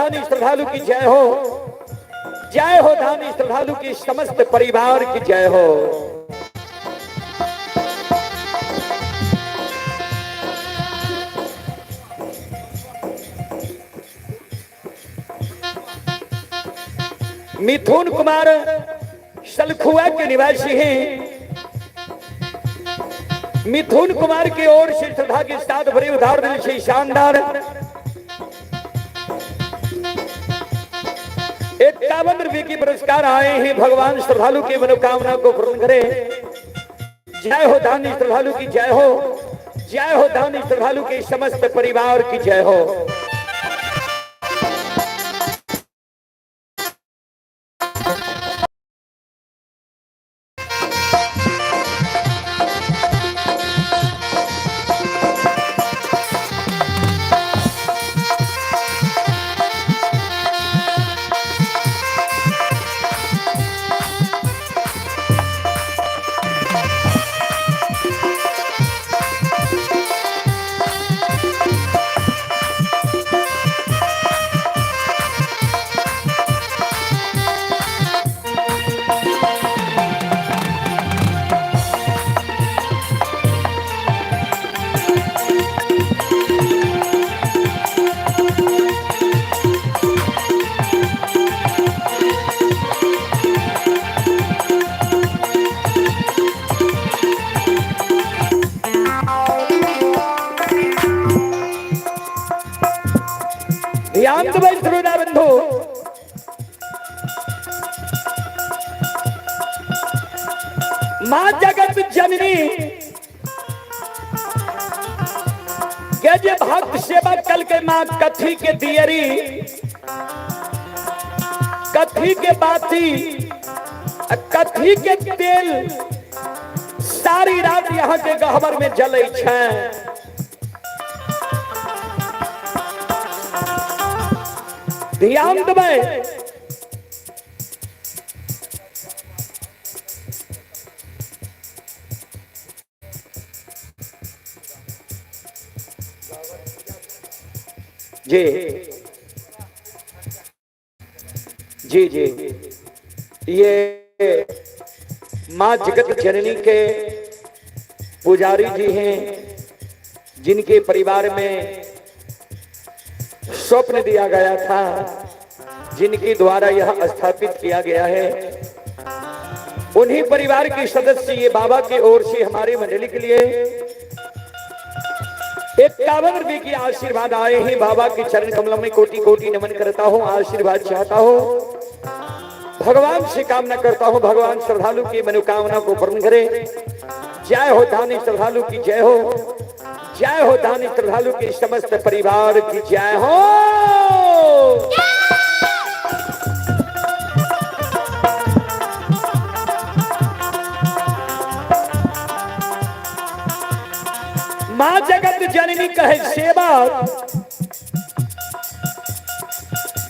दानी श्रद्धालु की जय हो। जय हो दानी श्रद्धालु की समस्त परिवार की जय हो। मिथुन कुमार सलखुआ के निवासी हैं। मिथुन कुमार की ओर से श्रद्धा के साथ भरे उधार दिल से शानदार 51 रुपए की पुरस्कार आए हैं। भगवान श्रद्धालु की मनोकामना को पूर्ण करे। जय हो दानी श्रद्धालु की जय हो। जय हो दानी श्रद्धालु के समस्त परिवार की जय हो। ध्यान दो श्रोता बंधु, मां जगत जननी के जे भक्त सेवा कल के मां कथी के दियरी, कथी के बाती, कथी के तेल सारी रात यहाँ के गहबर में जलै छै। ध्यान देबै, जी जी जी, ये मां जगत जननी के पुजारी जी हैं, जिनके परिवार में स्वप्न दिया गया था, जिनके द्वारा यह स्थापित किया गया है, उन्हीं परिवार के सदस्य ये बाबा की ओर से हमारे मंडली के लिए 51 रुपए की आशीर्वाद आए हैं। बाबा के चरण कमलों में कोटि कोटि नमन करता हूं, आशीर्वाद चाहता हूं, भगवान से कामना करता हूं, भगवान श्रद्धालु की मनोकामना को पूर्ण करे। जय हो दानी श्रद्धालु की जय हो। जय हो दानी श्रद्धालु के समस्त परिवार की जय हो। मां जगत जननी कहे सेवा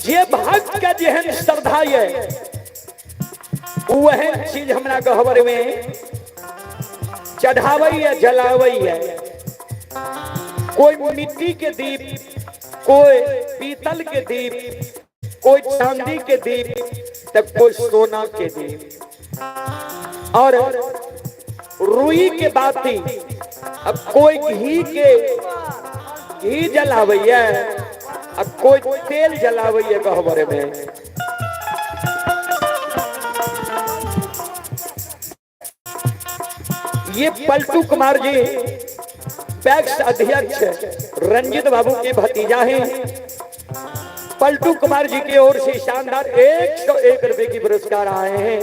जे भक्त के जेहन श्रद्धा ये वहन चीज हमरा गहबर में चढ़ावै जलावै। कोई मिट्टी के दीप, कोई पीतल के दीप, कोई चांदी के दीप, तब कोई सोना के दीप और रुई के बाती, अब कोई घी के घी जलावैया, अब कोई तेल जलावैया गहबर में। ये पलटू कुमार जी पैक्स अध्यक्ष रंजित बाबू के भतीजा हैं। पलटू कुमार जी की ओर से शानदार 101 रुपए की पुरस्कार आए हैं।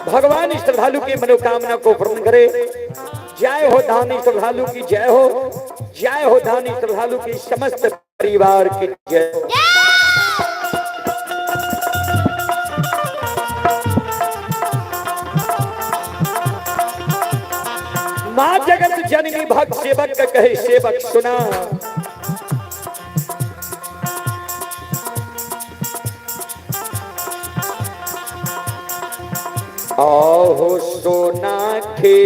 भगवान श्रद्धालु की मनोकामना को पूर्ण करे। जय हो दानी श्रद्धालु की जय हो। जय हो दानी श्रद्धालु की समस्त परिवार की जय हो। मां जगत जननी भक्त सेवक का कहे सेवक सुना, आहो सोना खे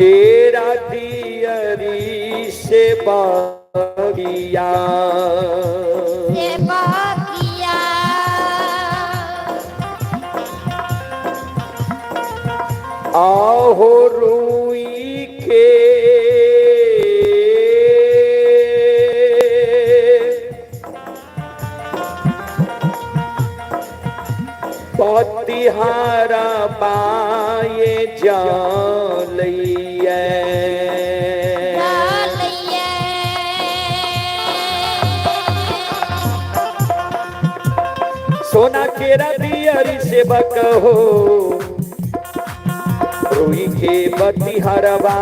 तेरा दियरी से बगिया से बगिया। आहो रुई के पतिहारा बाए जलैया। डालैया। सोना केरा दियरी सेवक हो रुई के बतिहरवा।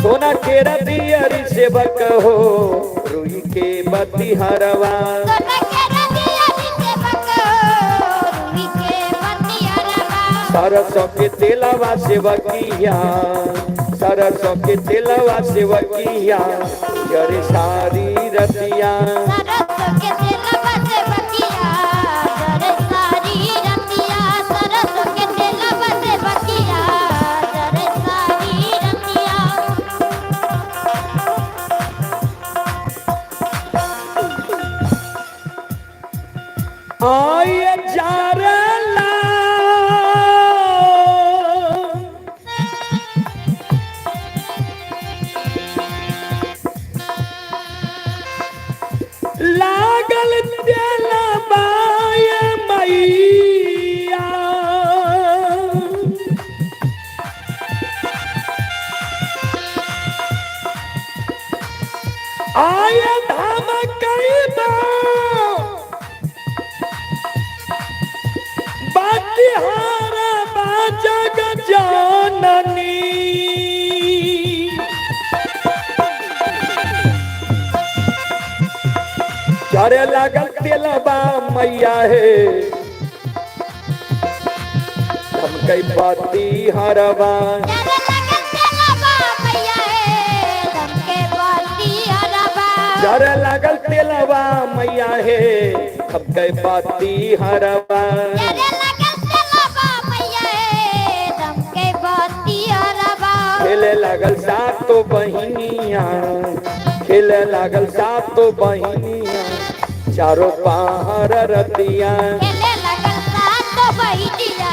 सोना केरा दियरी सेवक हो रुई के बतिहरवा। सोना के रतिया से बको रुई के बतिहरवा। सरसों के तेलवा सेवकिया, सरसों के तेलवा सेवकिया जरे सारी रतिया। सरसों के तेलवा से बकिया जरे सारी रतिया। सरसों के तेलवा से बकिया जरे सारी रतिया। आय जारला लागल तेलबाय मैया। आय धाम कैबा बतिहारा बाजग जननी। चरे लागल तेलबा मैया हे हम कई पति हरवा। जरे लागल तेलवा मैया हे धमके बतिहरवा। चरे लागल तेलबा मैया हे हम कई पति हरवा। जरे लागल तेलवा मैया हे धमके बतिहरवा। खेले लागल सातो बहिनिया, खेले लागल सातो बहिनिया चारों पार रतिया। खेले लागल सात बहिनिया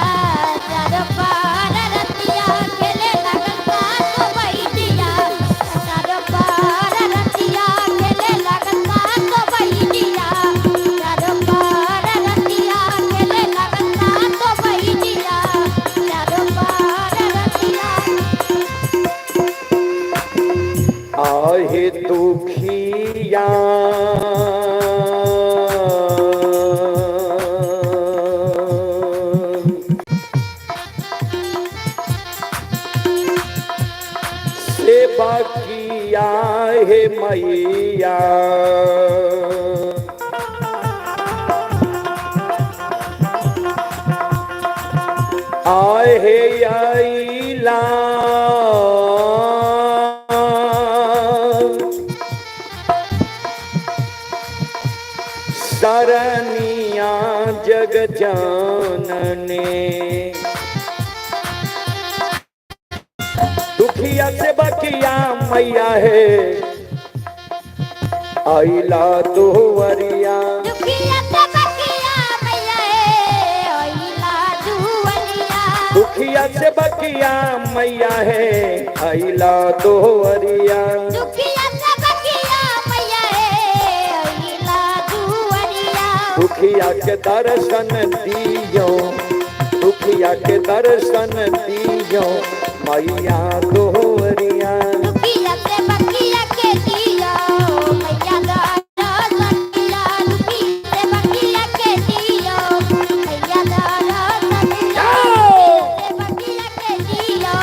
चारो पार रतिया। खेले लागल सात बहिनिया चारो पार रतिया। खेले लागल सात बहिनिया चारो पार रतिया। खेले लागल सात बहिनिया चारो पार रतिया। आहे दुखिया सेवा किया हे मैया। आए हे आइला सरनिया जग जानने। दुखिया से बकिया मैया है आइला दोवरिया। दुखिया से बकिया मैया हे ओइला दुवरिया। दुखिया से बकिया मैया है आइला दोवरिया। दुखिया से बकिया मैया हे ओइला दुवरिया। दुखिया के दर्शन दियो, दुखिया के दर्शन दियो मैया दोवरिया। दुखिया से बकिया के दियो मैया दर्शन दिया। दुखिया से बकिया के दियो मैया दर्शन दिया। से बकिया के दियो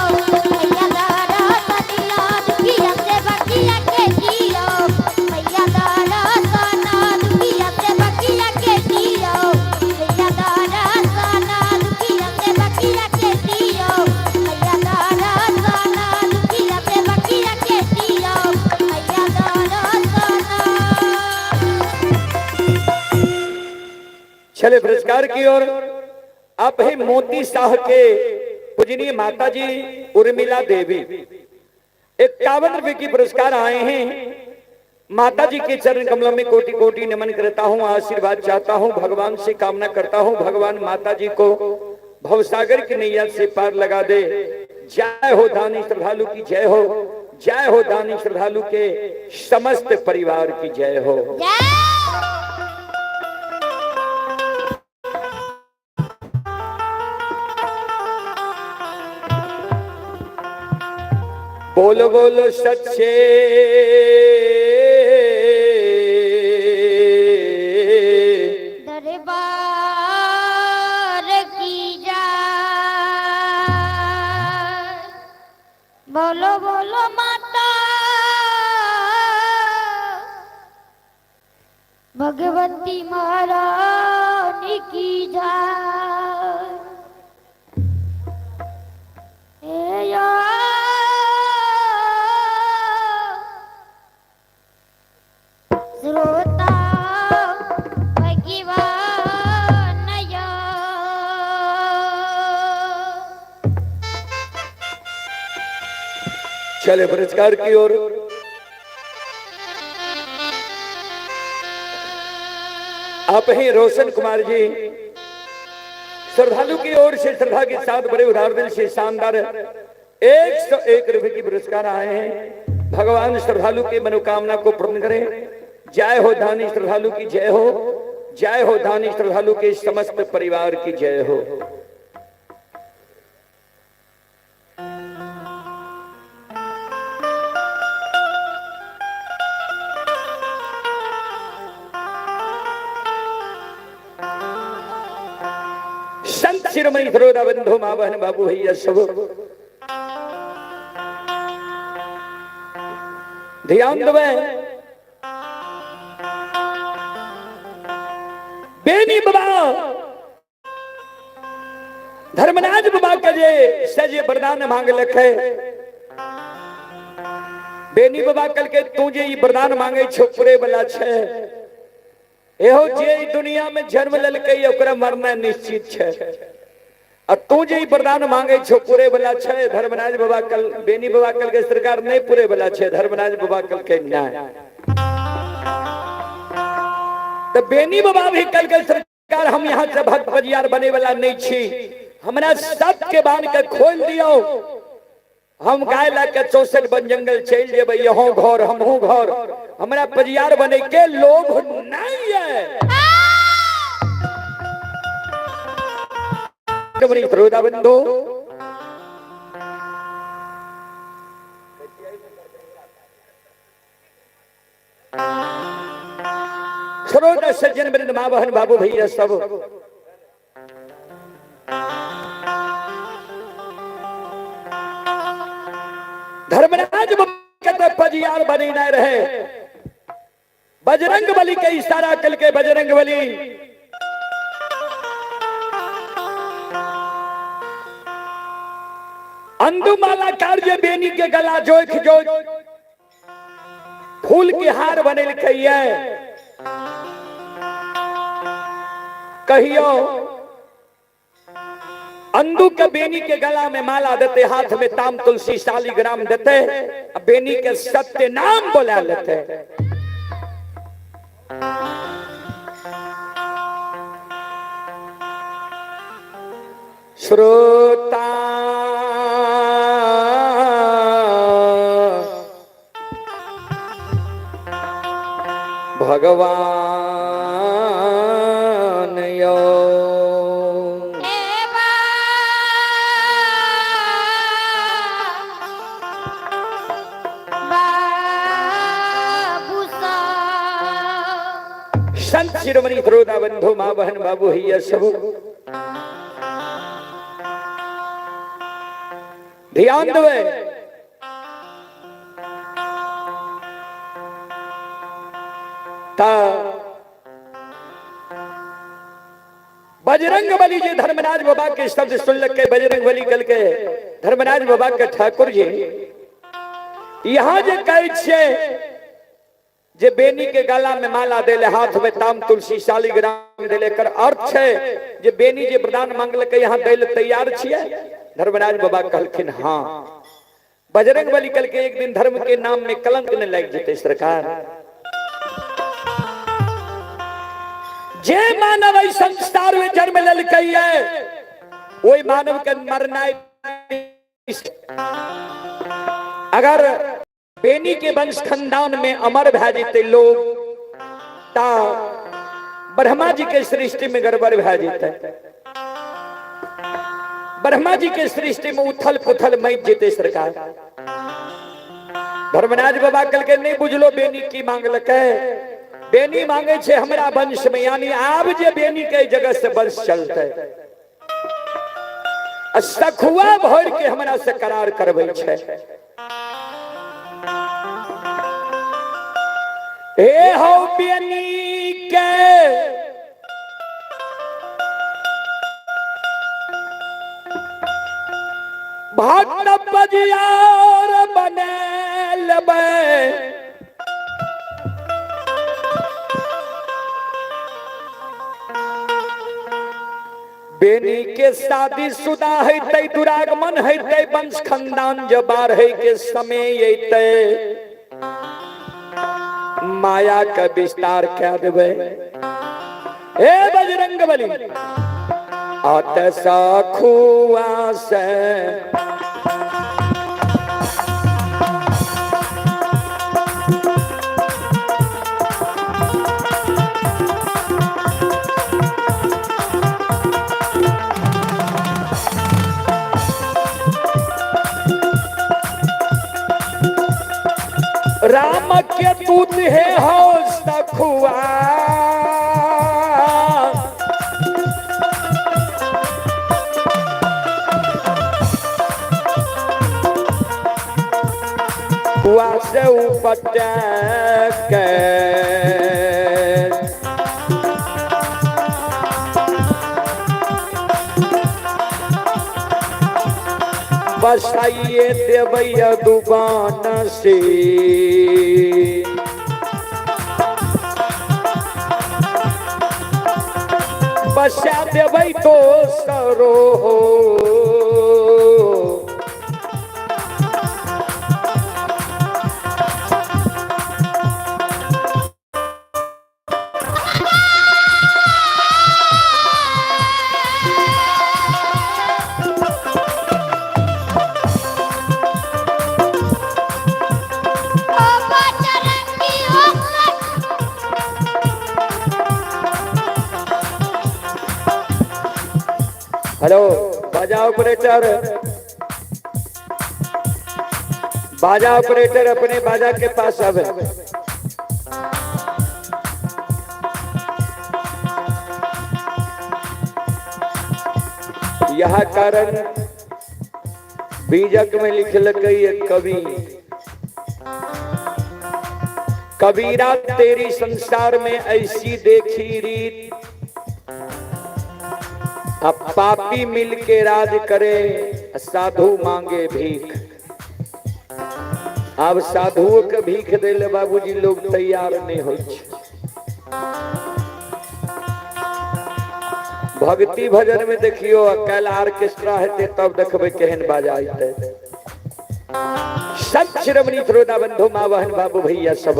मैया दर्शन दिया। दुखिया से बकिया के दियो मैया दर्शन। दुखिया से बकिया के दियो मैया दर्शन। दुखिया से बकिया के दियो मैया दर्शन। दुखिया से बकिया के दियो मैया दर्शन। चले पुरस्कार की ओर। आप है मोती शाह के पूजनीय माता जी उर्मिला देवी, 51 रुपए की पुरस्कार आए हैं। माता जी के चरण कमलों में कोटि कोटि नमन करता हूं, आशीर्वाद चाहता हूं, भगवान से कामना करता हूं, भगवान माता जी को भवसागर की नैया से पार लगा दे। जय हो दानी श्रद्धालु की जय हो, जय हो दानी श्रद्धालु के समस्त परिवार की जय हो। बोलो बोलो सच्चे दरबार की जय। बोलो बोलो माता भगवती महारानी की जय। हे या श्रोता भगवान या। चले पुरस्कार की ओर। आप ही रोशन कुमार जी श्रद्धालु की ओर से श्रद्धा के साथ बड़े उदार दिल से शानदार 101 रुपए की पुरस्कार आए हैं। भगवान श्रद्धालु की मनोकामना को पूर्ण करें। जय हो दानी श्रद्धालु की जय हो, जय हो दानी श्रद्धालु के समस्त परिवार की जय हो। संत शिरोमणि श्रोता बंधु माँ बहन बाबू भैया सब ध्यान देवे। बेनी बाबा धर्मराज बाबा के जे सजे वरदान मांग लखे, बेनी बाबा कल के तू जे ई वरदान मांगे छो पूरे वाला छे, एहो जे ई दुनिया में जन्म ललकै ओकरा मरना निश्चित छे, आ तू जे ई वरदान मांगे छो पूरे वाला छे। धर्मराज बाबा कल बेनी बाबा कल के सरकार नहीं पूरे वाला छे, धर्मराज बाबा कल के नहीं। तो बेनी बाबा भी कल के सरकार हम यहाँ से भक्त बजियार बने वाला नहीं छी, हमरा सब के बांध के खोल दियो, हम गाय ला के 64 वन जंगल चल जेबै, यहों घर हमहूँ घर, हमरा पजियार बने के लोभ नहीं है। बंधु श्रोता सज्जन वृंद माँ बहन बाबू भैया सब धर्मराज पजियार बनेना रहे, बजरंग बली के इशारा कल के बजरंग बली अंदुमाला कार्य बेनी के गला जोख जोख फूल के हार बनेलकै कहियो अंदू के बेनी के गला में माला देते, हाथ में ताम तुलसी शालिग्राम देते, बेनी के सत्य नाम बोला लेते। श्रोता भगवान यो संत शिरोमणि श्रोता बंधु माँ बहन बाबू भैया सब ध्यान देवे। बजरंग बली जी धर्मराज बाबा के शब्द सुन लग के बजरंग बली कल के धर्मराज बाबा के ठाकुर जी यहाँ जे कहै छियै जे बेनी के गला में माला देले, हाथ में ताम तुलसी शालिग्राम देले, एकर अर्थ छै जे बेनी जे वरदान मांगलकै यहाँ दै ले तैयार छियै। धर्मराज बाबा कहलखिन हाँ। बजरंग बली कहलकै एक दिन धर्म के नाम में कलंक न लागि जेतै सरकार। जे मानव एहि संसार में जन्म लेलकै ओहि मानव के मरनाइ, अगर बेनी के वंश खानदान में अमर भए जेतै लोग ता ब्रह्मा जी के सृष्टि में गड़बड़ भए जेतै, ब्रह्मा जी के सृष्टि में उथल पुथल मचि जेतै सरकार। धर्मराज बाबा कहलकै नहीं बुझलो बेनी की मांगलकै, बेनी मांगे छे हमरा वंश में, यानी आब जे बेनी के जगह से वंश चलते, सखुआ भर के हमरा से करार करबै छे। हे हौ बेनी के भक्त बजियार बने लेबै, बेनी के शादी शुदा हेतै, दुरागमन हेतै, वंश खानदान जब बाढ़े के समय अयतै, माया के विस्तार कए देबै। हे बजरंग बली अत सखुआ से राम के दूत हे हो सखुआ, कुआ से उपटक बसाइए देवैया दुकान से। बसा देबै तो सरो हो। ओ बजरंगी ओ हेलो बाजा ऑपरेटर, बाजा ऑपरेटर अपने बाजा के पास आवे। यह कारण बीजक में लिखलकै कवि, कबीरा तेरी संसार में ऐसी देखी रीत, अब पापी मिल के राज करे साधु मांगे भीख। अब साधुओं के भीख दे ले बाबूजी लोग तैयार नहीं हो। भक्ति भजन में देखियो कल ऑर्केस्ट्रा हेतै तब देखबै केहन बाजा अयतै। सच रमणी श्रोता बंधु माँ बहन बाबू भैया सब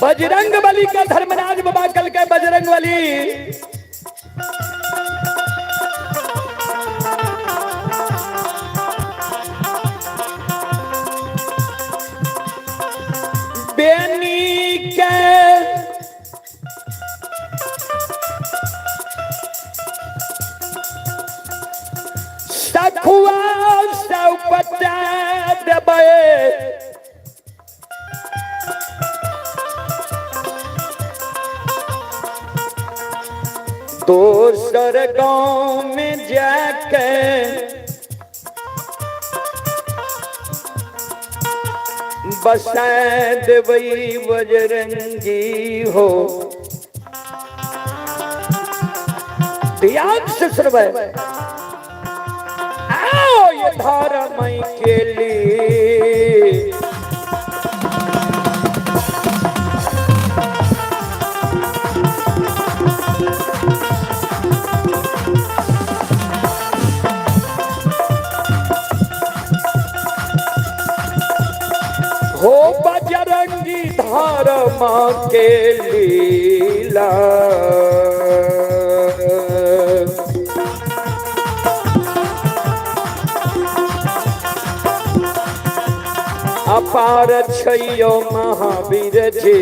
बजरंग बली के धर्मराज बाबा कल के बजरंग बली बेनी के सखुआ सौपटा देबै। दोसर गांव में जाके बसा देबै बजरंगी हो। ध्यान से सुनबै। आओ ये धर्म के लिए हो बजरंगी धर्म के लीला। अपार छैयो महावीर जी।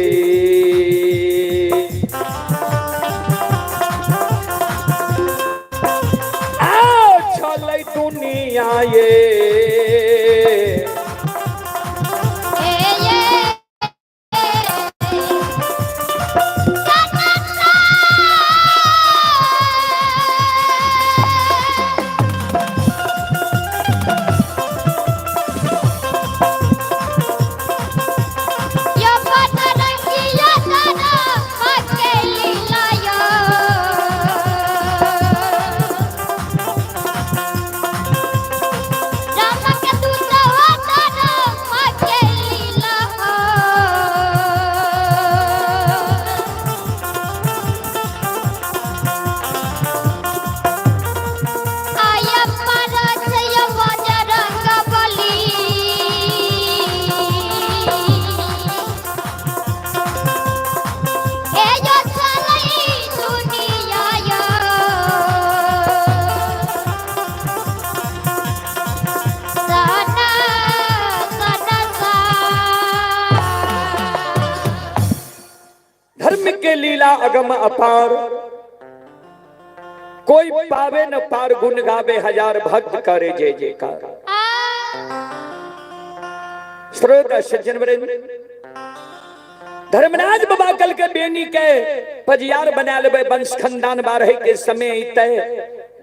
आओ छलै दुनिया ये। धर्म के लीला अगम अपार, कोई पावे न पार, गुण गावे हजार भक्त करे जय जयकार। श्रोता सज्जन वृंद, धर्मराज बाबा कल के बेनी के पजियार बना लेबै, वंश खानदान बारहे के समय अइतै।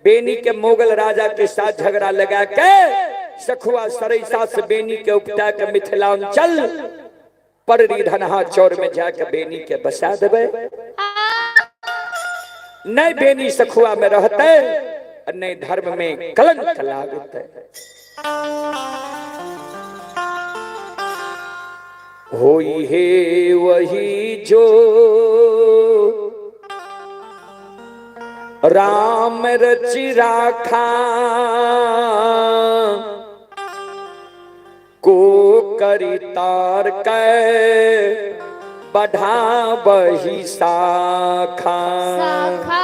बेनी के मुगल राजा के साथ झगड़ा लगा के सखुआ सरैसा से बेनी के उपटा के मिथिलांचल पररी धनहा चौर में जाके बेनी के बसा देबै। नहीं बेनी सखुआ में रहते, नहीं धर्म में कलंक लागते। होई है वही जो राम रचि राखा, को करी तार कै बढ़ा बही शाखा। शाखा।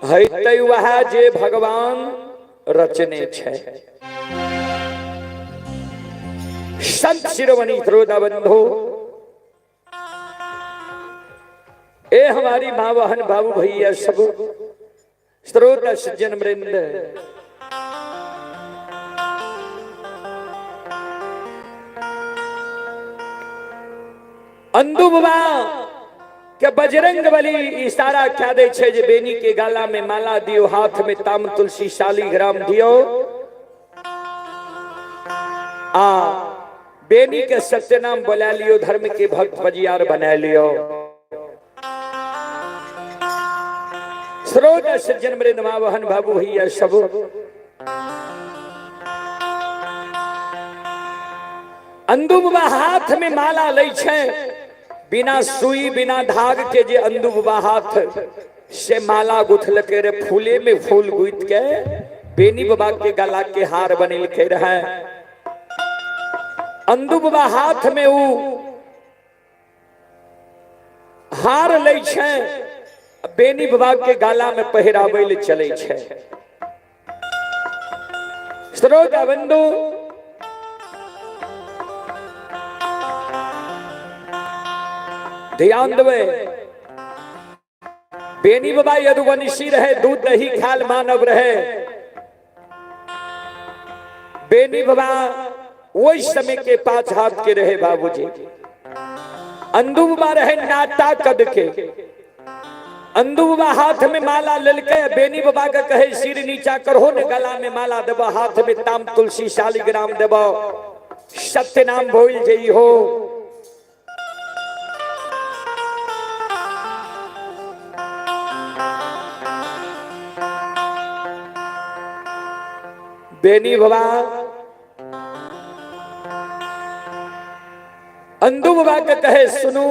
हेतै वएह जे भगवान रचने छै। संत शिरोमणि श्रोता बंधु, ए हमारी माँ बहन बाबू भैया सब श्रोता सज्जन वृंद, अंदू बाबा के बजरंग बली इशारा क्या दे छे जे बेनी के गाला में माला दियो, हाथ में ताम तुलसी शालीग्राम दियो, आ बेनी के सत्यनाम बोला लियो, धर्म के भक्त बजियार बना लियो। श्रोत सज्जन मेरे नमा बहन बाबू भैया सब, अंदू बाबा हाथ में माला लै छै, बिना सुई बिना धाग के जे अंदू बाबा हाथ से माला गुथलके रे, फूले में फूल गुथ के बेनी बाबा के गला के हार बनेलकै रहे। अंदू बाबा हाथ में ऊ हार लै छै, बेनी बाबा के गला में पहिराबै ले चलै छै। श्रोता बंधु, ध्यान देबै, बेनी बाबा यदुवंशी रहे, दूध दही खाल मानव रहे। बेनी बाबा वही समय के 5 हाथ के रहे बाबूजी। अंदू बाबा रहे नाटा कद के। अंदू बाबा हाथ में माला ललके, बेनी बाबा के कहे सिर नीचा करहो ने, गला में माला देबो, हाथ में ताम तुलसी शालिग्राम देबो, सत्य नाम बोल जई हो। बेनी बाबा अंदू बाबा के कहे सुनू,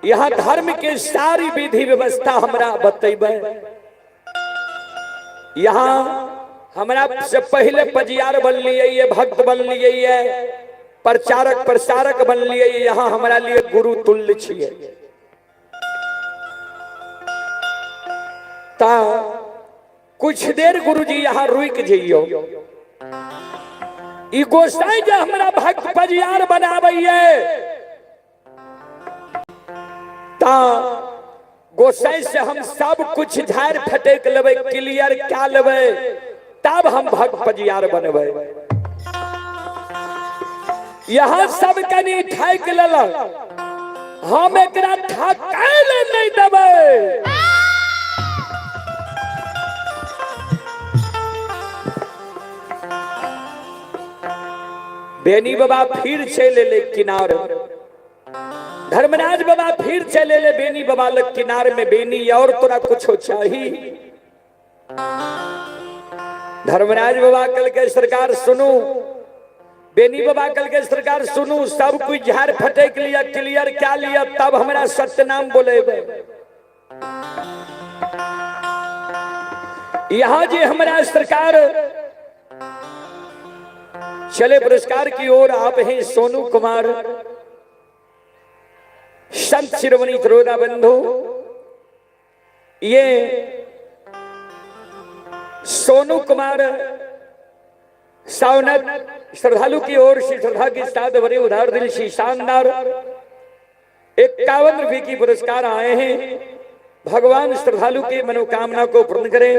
यहाँ धर्म के सारी विधि व्यवस्था हमरा बतेबै। यहाँ हमरा से पहले पजियार बन लिए ये, भक्त बन लिए ये, प्रचारक प्रसारक बन लिए, यहाँ हमरा लिए गुरु तुल्य छिए। ता कुछ देर गुरुजी यहाँ रुक जइयो। ई गोसाई जे हमरा भक्त पजियार बनाबैये, ता गोसाई से हम सब कुछ झाड़ फटेक लेबै, क्लियर क्या लेबै, तब हम भक्त पजियार बनबै। यहाँ सब कनी ठैक लेलक, हम एकरा ठकै ले नहीं देबै। बेनी बाबा फिर चल एलै किनार, धर्मराज बाबा फिर चल एलै बेनी बाबा लग किनार में। बेनी और तोरा कुछो चाही? धर्मराज बाबा कल के सरकार सुनू, बेनी बाबा कल के सरकार सुनू, सब कुछ झाड़ फटक लिया, क्लियर क्या लिया, तब हमरा सत्य नाम बोलेबे। यहाँ जे हमरा सरकार चले पुरस्कार की ओर आप हैं सोनू कुमार संत शिरोमणि त्रोदा बंधु। ये सोनू कुमार सावनत श्रद्धालु की ओर से श्रद्धा के साथ भरे उधार दिल से शानदार 51 रुपए की पुरस्कार आए हैं। भगवान श्रद्धालु की मनोकामना को पूर्ण करे।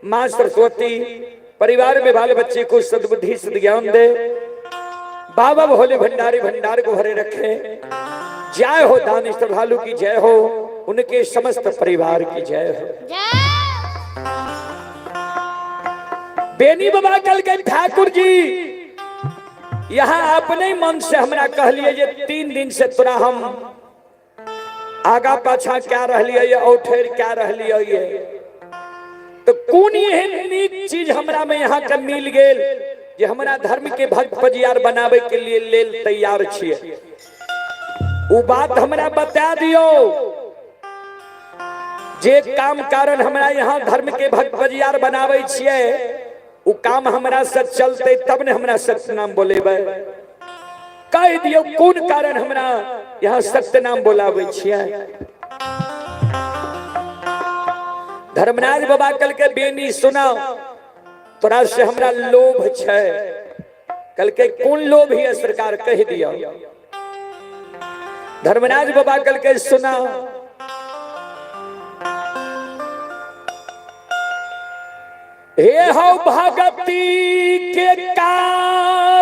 मां सरस्वती परिवार में बाल बच्चे को सद्बुद्धि सद्ज्ञान दे। बाबा भोले भंडारी भंडार को भरे रखे। जय हो दान श्रद्धालु की जय हो, उनके समस्त परिवार की जय हो। बेनी बाबा कल के ठाकुर जी यहाँ अपने मन से हमरा कहलिए जे 3 दिन से तोरा हम आगा पाछा क्या रहलिए ये औठेर क्या रहलिए ये, तो कोन एहन नीक चीज हमरा में यहाँ के मिल गेल जे हमरा धर्म के भक्त पजियार बनावे के लिए लेल तैयार छिए? उ बात हमरा बता दियो जे काम कारण हमरा यहाँ धर्म के भक्त पजियार बनावे छिए, उ काम हमरा से चलते तब ने हमरा सत्य नाम बोलेबै। कह दियो कोन कारण हमरा यहाँ सत्य नाम बोलावे छिए। धर्मराज बाबा कल के बेनी सुना, तोरा से हमरा लोभ छै। कल के कोन लोभ है सरकार कह दियो। धर्मराज बाबा कल के सुना, हे हो भगती के कारण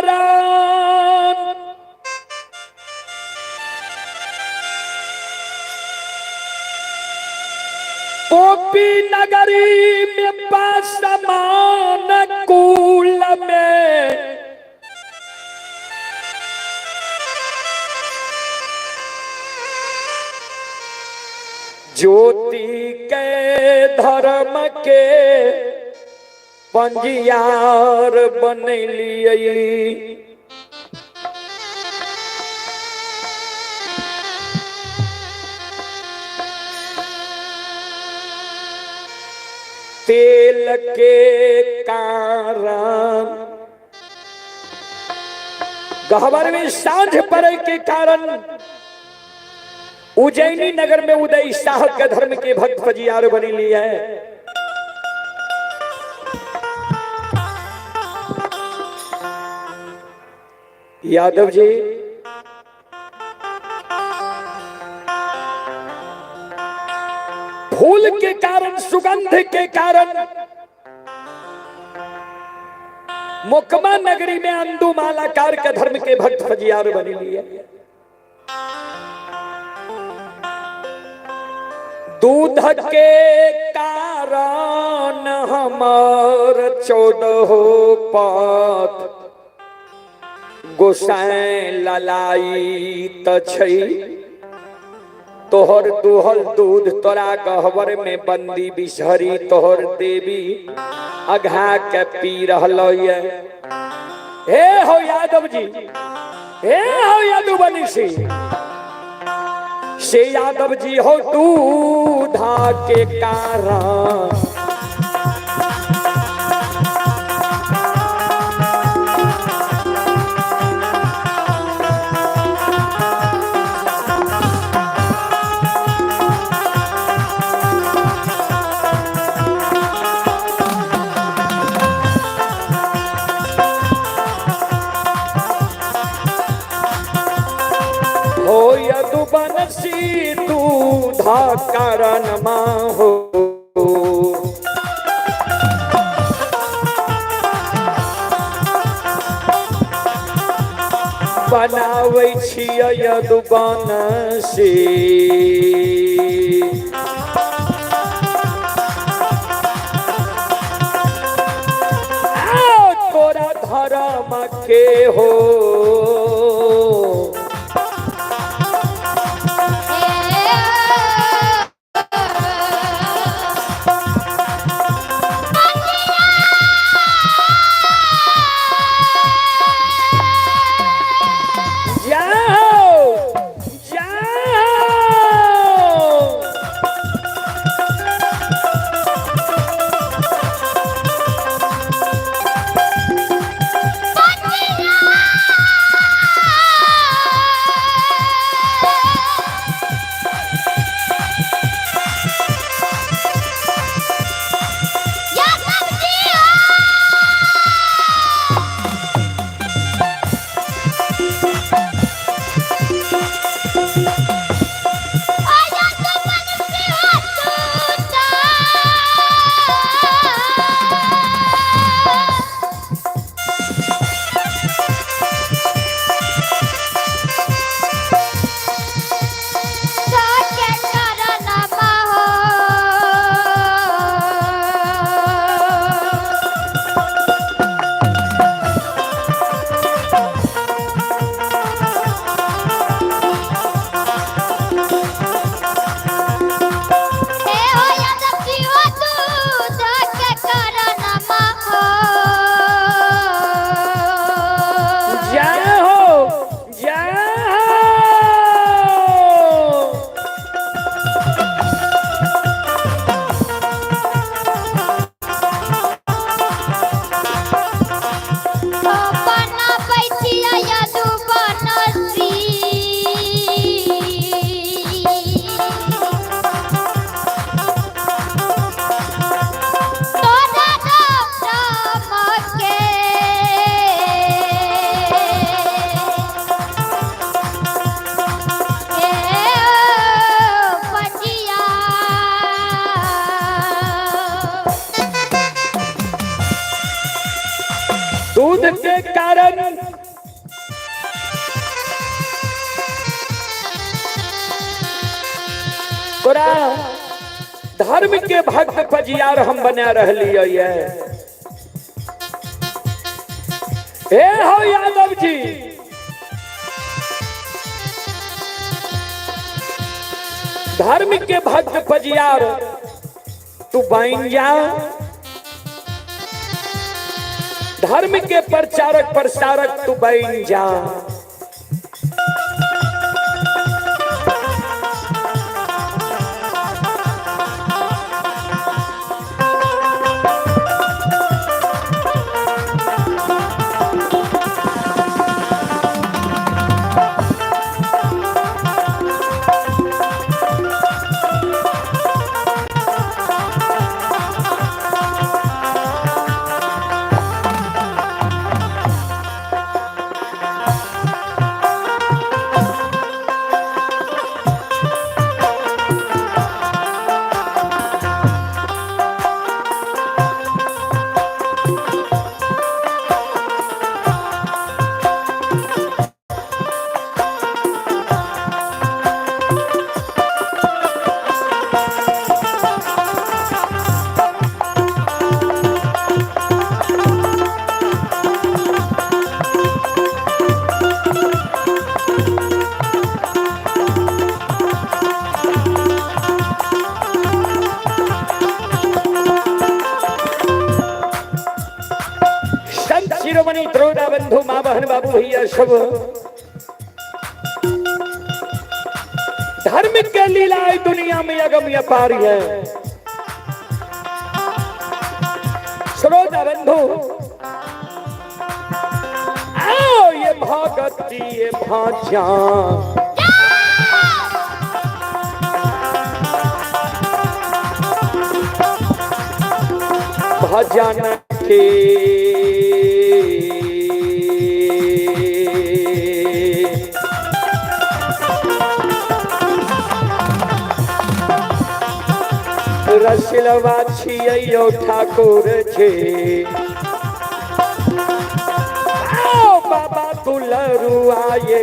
पोपी नगरी में पासमान कुल में ज्योति के धर्म के पंजियार बनलिए। तेल के कारण गहबर में साँझ पड़े के कारण उज्जैनी नगर में उदय शाह के धर्म के भक्त फजियार बनी ली है। यादव जी फूल के कारण, सुगंध के कारण मोकमा नगरी में अंदू मालाकार के धर्म के भक्त फजियार बनी लिए। दूध के कारण हमार 14 पात गोसाई ललाई त छै, तोहर दुहल दूध तोरा गहबर में बंदी बिसहरी तोहर देवी अघा के पी रहल ये। हे हो यादव जी, हे हो यदुवंशी से यादव जी हो दूधा के कारण हो यदुवंशी दूधा कारण मा हो। बनाबै छियै यदुवंशी तोरा धर्म के हो। जाओ जाओ यादव जी आया तो मनसी हो तूता। के कारण हो। हे हो यादव जी हो दूध के कारण हो। जय हो जय हो। बना बैठिया यदुवंशी तोरा राम के पजिया। दूध के कारण तोरा धर्म के भक्त पजियार हम बना रहलियै ये। हे हो यादव जी, धर्म के भक्त पजियार तू बन जा, धर्म के प्रचारक प्रसारक तू बन जा। शिरोमणि द्रोणा बंधु माँ बहन बाबू भैया सब, धर्म के लीला दुनिया में अगम अपार है। श्रोता बंधु आओ ये भगत ये भाषा भजन के रसिलवा छियै ठाकुर जी। आओ बाबा दुलरू आए।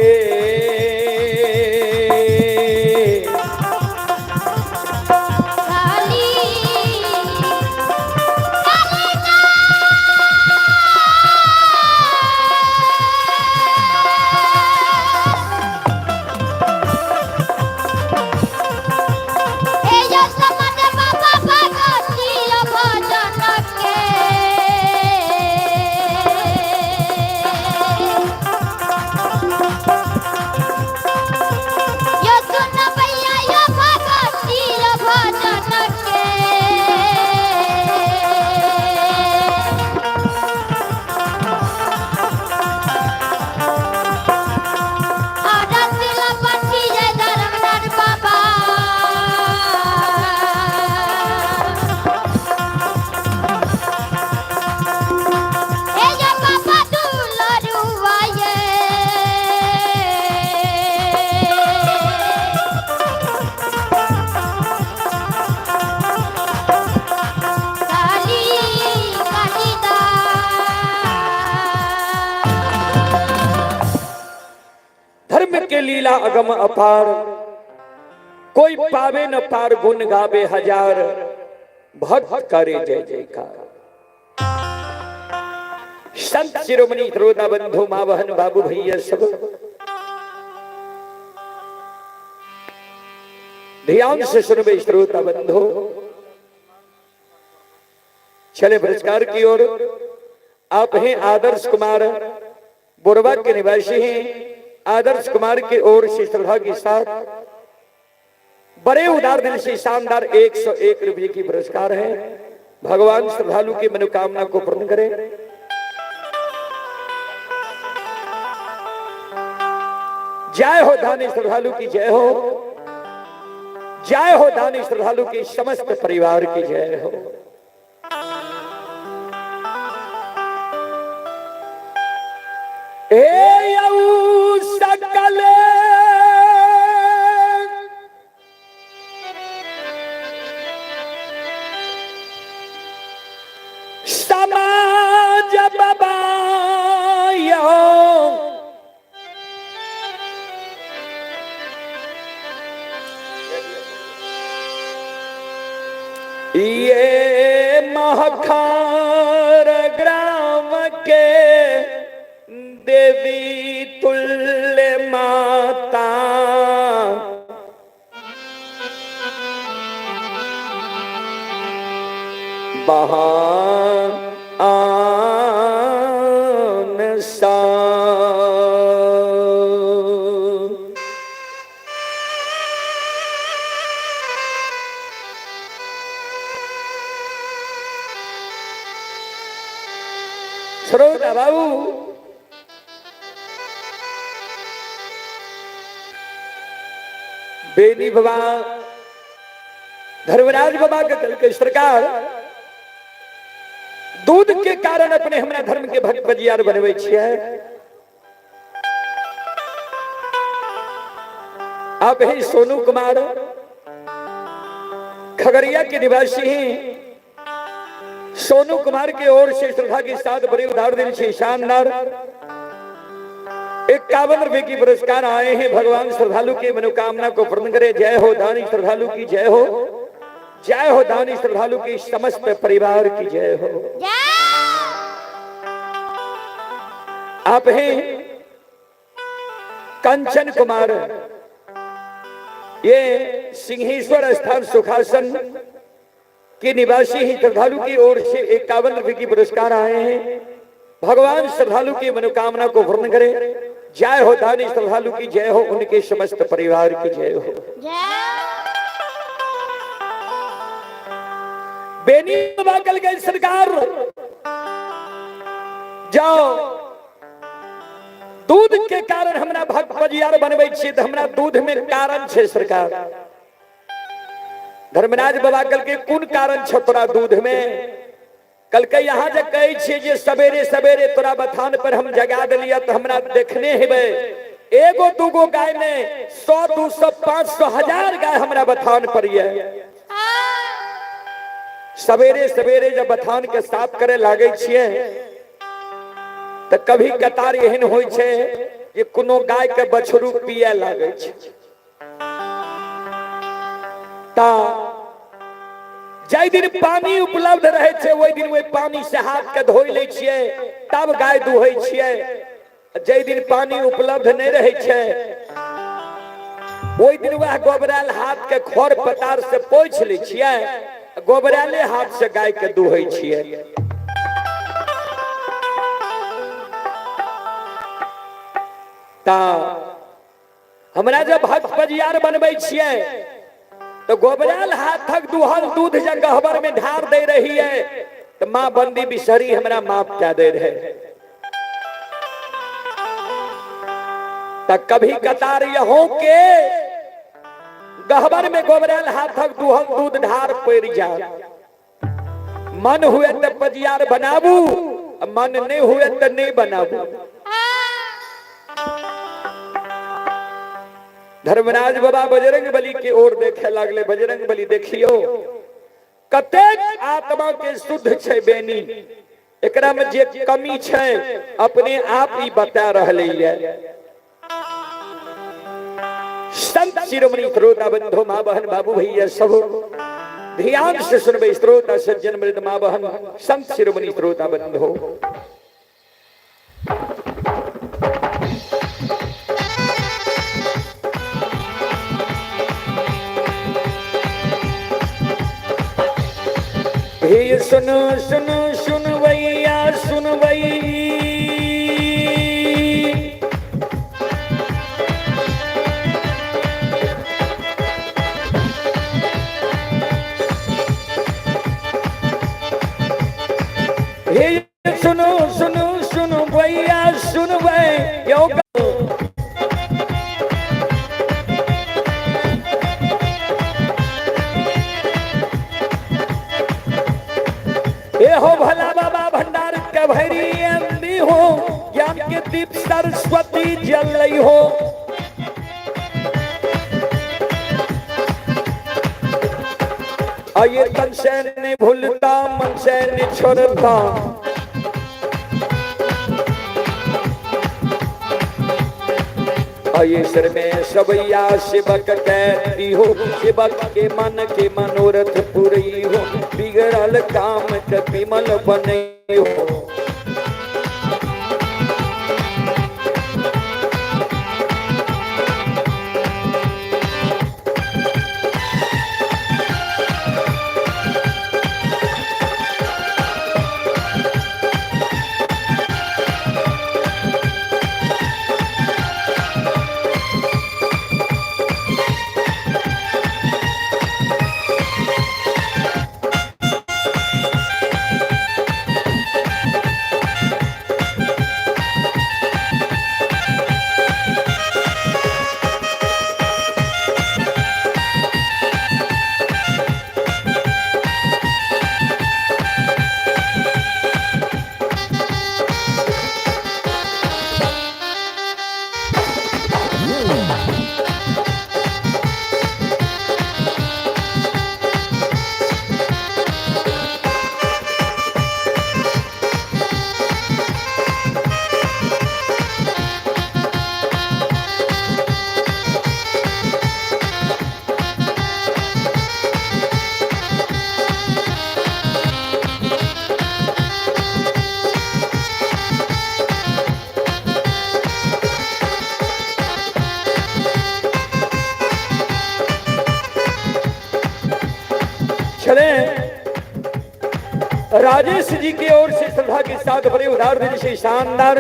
धर्म के लीला अगम अपार, कोई पावे न पार, गुण गावे हजार, भक्त करे जय जयकार। संत शिरोमणि श्रोता बंधु माँ बहन बाबू भैया सब ध्यान से सुनबे श्रोता बंधु। चले पुरस्कार की ओर। आप हैं आदर्श कुमार, बोरवा के निवासी हैं। आदर्श कुमार की ओर से श्रद्धा के साथ बड़े उदार दिल से शानदार 101 रुपये की पुरस्कार है। भगवान श्रद्धालु की मनोकामना को पूर्ण करे। जय हो दानी श्रद्धालु की जय हो, जय हो दानी श्रद्धालु की समस्त परिवार की जय हो। ए सकल समाज बाबा ये महखार ग्राम के देवी तुल्य माता, बहान सा। श्रोता बाबू बेनी बाबा धर्मराज बाबा के कल के सरकार दूध के कारण अपने हमरा धर्म के भक्त बजियार बनवे छियै। आप ही सोनू कुमार खगड़िया के निवासी हैं। सोनू कुमार की ओर से श्रद्धा के साथ बड़े उदार दिल से शानदार 51 रुपए की पुरस्कार आए हैं। भगवान श्रद्धालु की मनोकामना को पूर्ण करे। जय हो दानी श्रद्धालु की जय हो, जय हो दानी श्रद्धालु की समस्त परिवार की जय हो। आप हैं कंचन कुमार, ये सिंहेश्वर स्थान सुखासन के निवासी ही श्रद्धालु की ओर से 51 रुपए की पुरस्कार आए हैं। भगवान श्रद्धालु की मनोकामना को पूर्ण करे। जय हो दानी श्रद्धालु की जय हो, उनके समस्त परिवार की जय हो। बेनी बाबा कल गई सरकार जाओ, दूध के कारण हमरा भक्त पजियार बनबै छियै तऽ हमरा दूध में कारण छै सरकार। धर्मराज बाबा कहलकै कोन कारण छौ तोरा दूध में? कहलकै यहाँ जे कहै छियै जे सवेरे सवेरे तोरा बथान पर हम जगा देलियै तऽ हमरा देखने हेबै, एगो दूगो गाय में 100 200 500 1000 गाय हमरा बथान पर ये। सवेरे सवेरे जब बथान के साफ करे लागे छियै तऽ कभी कतार एहन होइ छै जे कोनो गाय के बछरू पिए लागे छै। ता जाहि दिन पानी उपलब्ध रहे छै ओहि दिन ओहि पानी से हाथ के धोइ लै छियै तब गाय दुहै छियै। जाहि दिन पानी उपलब्ध नहि रहै छै ओहि दिन वएह गोबरायल हाथ के खर पतार से पोछि लै छियै, गोबरायले हाथ से गाय के दुहै छियै। ता हमरा जब भक्त पजियार बनबै छियै तो गोबराल हाथक दुहल दूध जब गहबर में ढार दे रही है तो माँ बंदी बिसरी हमरा माफ कह दे रहे। त कभी कतार यहो के गहबर में गोबराल हाथक दुहल दूध ढार पड़ जा। मन हुए तो पजियार बनाबू, मन नहीं हुए तो नहीं बनाबू। धर्मराज बाबा बजरंग बली के ओर देखे लागले। बजरंग बली देखियो कतेक आत्मा के शुद्ध छै बेनी, एकरा में जे कमी छै अपने आप ही बता रहले है। संत शिरोमणि श्रोता बंधु माँ बहन बाबू भैया सब ध्यान से सुनबे। श्रोता सज्जन मृद माँ बहन संत शिरोमणि श्रोता बंधु, हे सुन सुन सुनवैया सुनवई, हे सुनो सुनो सुनो भैया सुनबै यौ। ए हो भला बाबा भंडार के भैरी अंधी हो, ज्ञान के दीप सरस्वती जलई हो। ये तन से नहीं भूलता मन से नहीं छोड़ता, ये सिर में सबैया शिवक कहती हो, शिवक के मन के मनोरथ पुरई हो, बिगड़ल काम के विमल बनई हो। राजेश जी की ओर से श्रद्धा के साथ बड़े उदार दिल से शानदार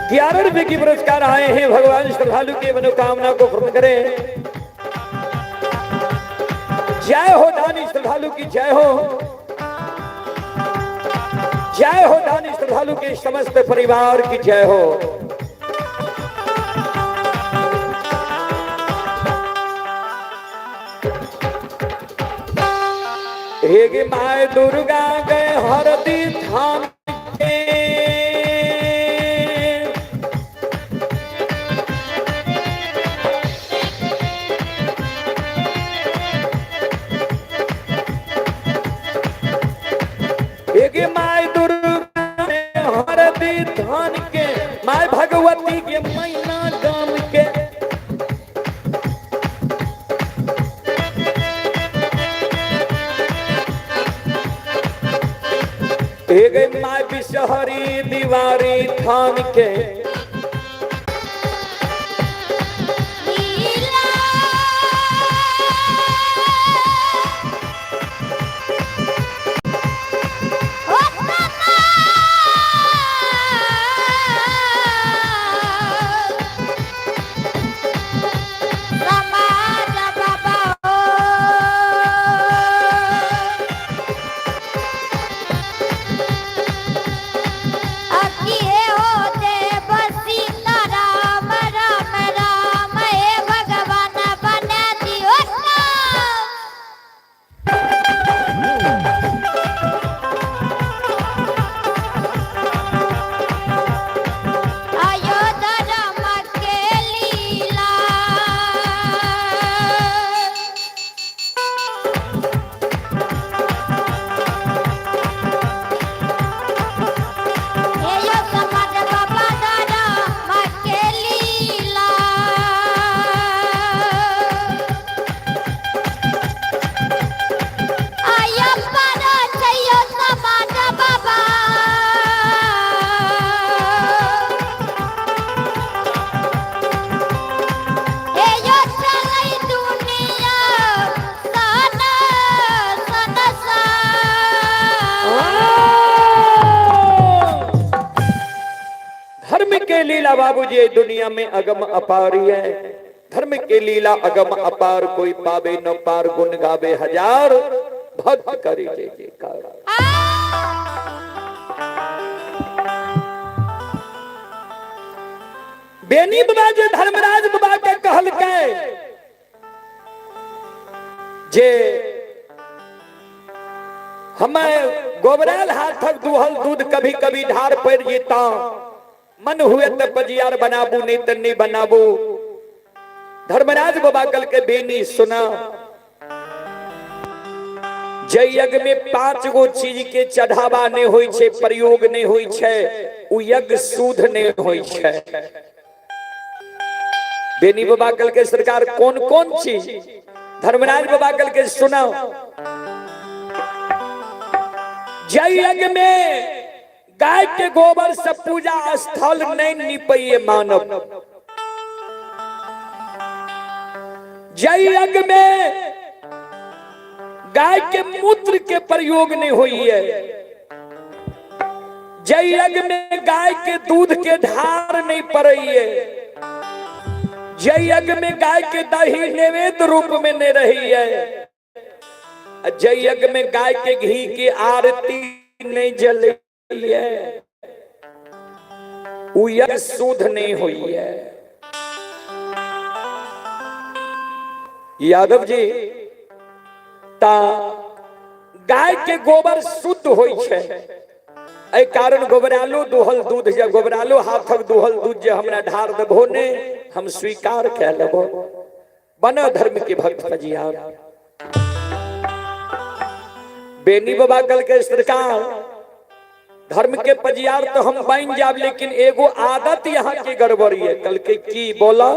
11 रुपए की पुरस्कार आए हैं। भगवान श्रद्धालु की मनोकामना को पूर्ण करें। जय हो दानी श्रद्धालु की जय हो, जय हो दानी श्रद्धालु के समस्त परिवार की जय हो। हे my Durga गए हरदी थान के, एक my Durga हरदी धान के, my Bhagwati के मैना गाम के। एक my Bishahari दीवारी थान के। लीला ओ समा समाज बाबा हो। अति होते बसीता राम राम राम हे भगवान बना दियो राम। आयो धर्म के लीला। हे यो समाज बाबा धर्म के लीला। आयो पर जयो समाज बाबा। हे यो चलै दुनिया सन सन सा। धर्म के लीला बाबूजी दुनिया में अगम अपार है। धर्म के लीला अगम अपार, कोई पावे न पार, गुण गावे हजार, भक्त करे जय जयकार। बेनी बाबा जे धर्मराज बाबा के कहलकै जे हमें गोबराल हाथक दुहल दूध कभी कभी ढार पड़ जेता, मन हुए त पजियार बनाबू नहीं त नहीं बनाबू। धर्मराज बाबा कल के बेनी सुना, जय यज्ञ में 5 गो चीज के चढ़ावा नहीं होई छे, प्रयोग नहीं होई छे, उ यज्ञ शुद्ध नहीं होई छे। बेनी बाबा कल के सरकार कौन कौन चीज? धर्मराज बाबा कल के सुना, जय यज्ञ में गाय के गोबर से पूजा स्थल नहीं निपैये मानव। जय यज्ञ में गाय के मूत्र के प्रयोग नहीं हुई है। जय यज्ञ में गाय के दूध के धार नहीं पड़ई है। जय यज्ञ में गाय के दही नैवेद्य रूप में नहीं रही है। जय यज्ञ में गाय के घी की आरती नहीं जली है। उ यज्ञ शुद्ध नहीं हुई है। यादव जी ता गाय के गोबर शुद्ध होई छे, एहि कारण गोबरालो दुहल दूध जे गोबरालो हाथक दुहल दूध जे हमरा ढार देबो ने हम स्वीकार कै लेबो। बना धर्म के भक्त पजियार। बेनी बाबा कल के सरकार धर्म के पजियार तो हम बन जाब, लेकिन एगो आदत यहाँ के गड़बड़ी है। कल के की बोला?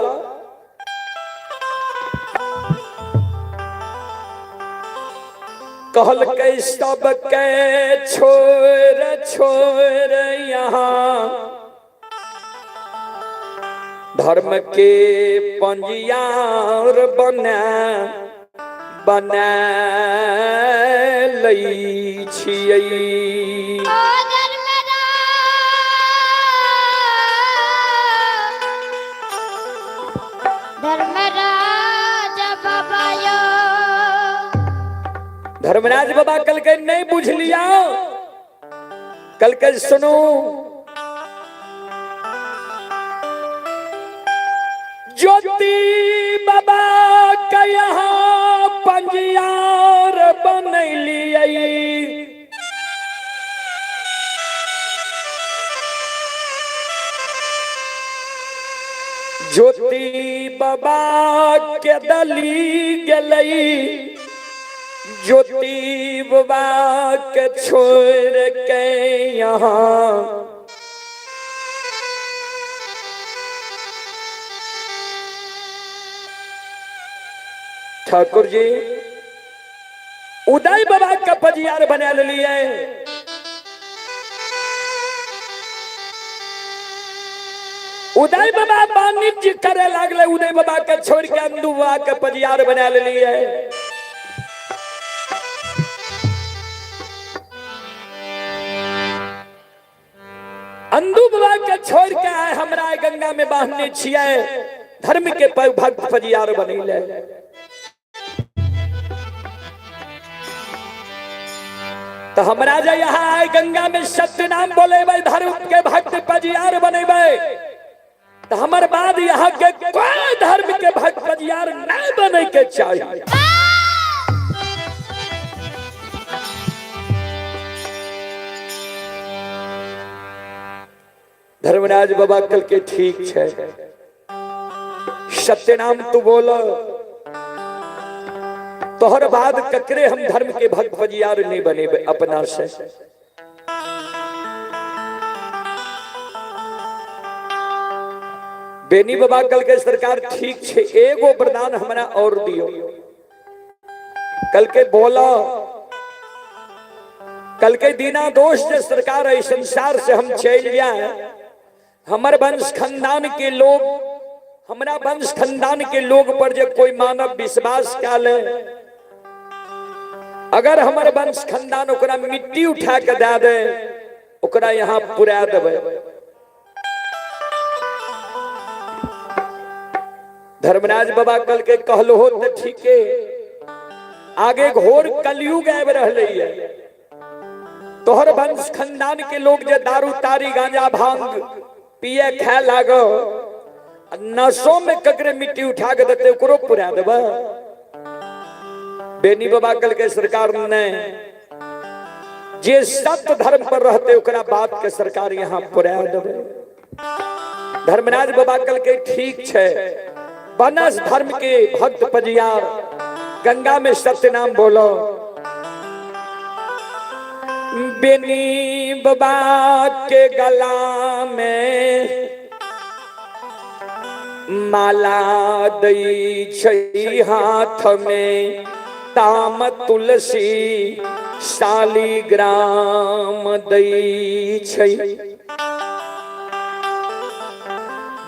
कहल के सब के छोड़ छोड़ यहाँ धर्म के पंजियार बना बना लै छियै। ओ धर्मराज, धर्मराज बाबा यो। धर्मराज बाबा कलकै नहीं बुझलिया, कलकै सुनू, ज्योति बाबा के यहाँ पंजियार बनैलियै, ज्योति बाबा के दली गेलै, ज्योति बाबा के छोड़ के यहाँ ठाकुर जी उदय बाबा के पजियार बना लिए। उदय बाबा वाणिज्य करे लागले, उदय बाबा के छोड़ के अंदू बाबा के पजियार बना लिए। अंदू बाबा के छोड़ के आए हमरा गंगा में बांधने छियै, धर्म के भक्त पजियार बनैले। तो हमरा जे यहाँ आए गंगा में सत्य नाम बोलेबै, धर्म के भक्त पजियार बनेबै, तो हमर बाद यहाँ के कोई धर्म के भक्त पजियार नहीं बने के चाहिए। धर्मराज बाबा कल के ठीक है, सत्य नाम तू बोल, तोहर बाद ककरे हम धर्म के भक्त पजियार नहीं बनेबै अपना से। बेनी बाबा कल के सरकार ठीक छे, एगो वरदान हमरा और दियो। कल के बोला, कल के दीना दोष जे सरकार है संसार से हम चल जाए, हमर वंश खानदान के लोग, हमरा वंश खानदान के लोग पर जे कोई मानव विश्वास कए ले, अगर हमर वंश खानदान ओकरा मिट्टी उठा के दे दे, ओकरा यहाँ पुरा देबै। धर्मराज बाबा कल के कहलो हो तो ठीके, आगे घोर कलयुग आबि रहलै है, तोहर वंश खानदान के लोग जे दारू तारी गांजा भांग पिए खाए लागो, नशो में ककरे मिट्टी उठा के देते ओकरो पुरा देबै। बेनी बाबा कल के सरकार ने जे सत्य धर्म पर रहते ओकरा बात के सरकार यहाँ पुरा देबै। धर्मराज बाबा कल के ठीक छे, बनस धर्म के भक्त पजियार गंगा में सत्य नाम बोलो। बेनी बाबा के गला में माला दई छै, हाथ में ताम तुलसी शालिग्राम दई छै।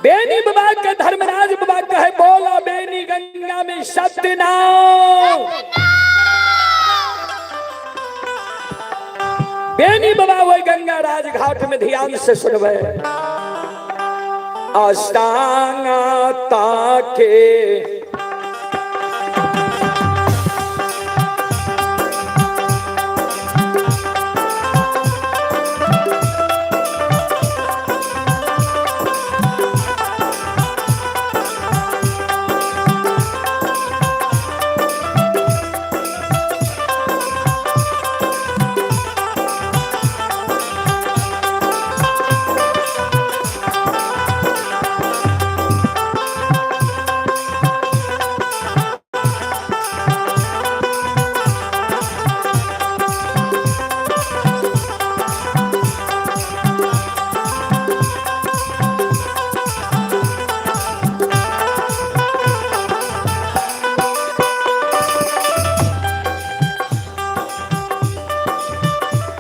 बेनी बाबा के धर्मराज बाबा कहे बोला बेनी गंगा में सत्य नाम। बेनी बाबा वही गंगा राज घाट में ध्यान से सुनबे। अष्टांगा ताके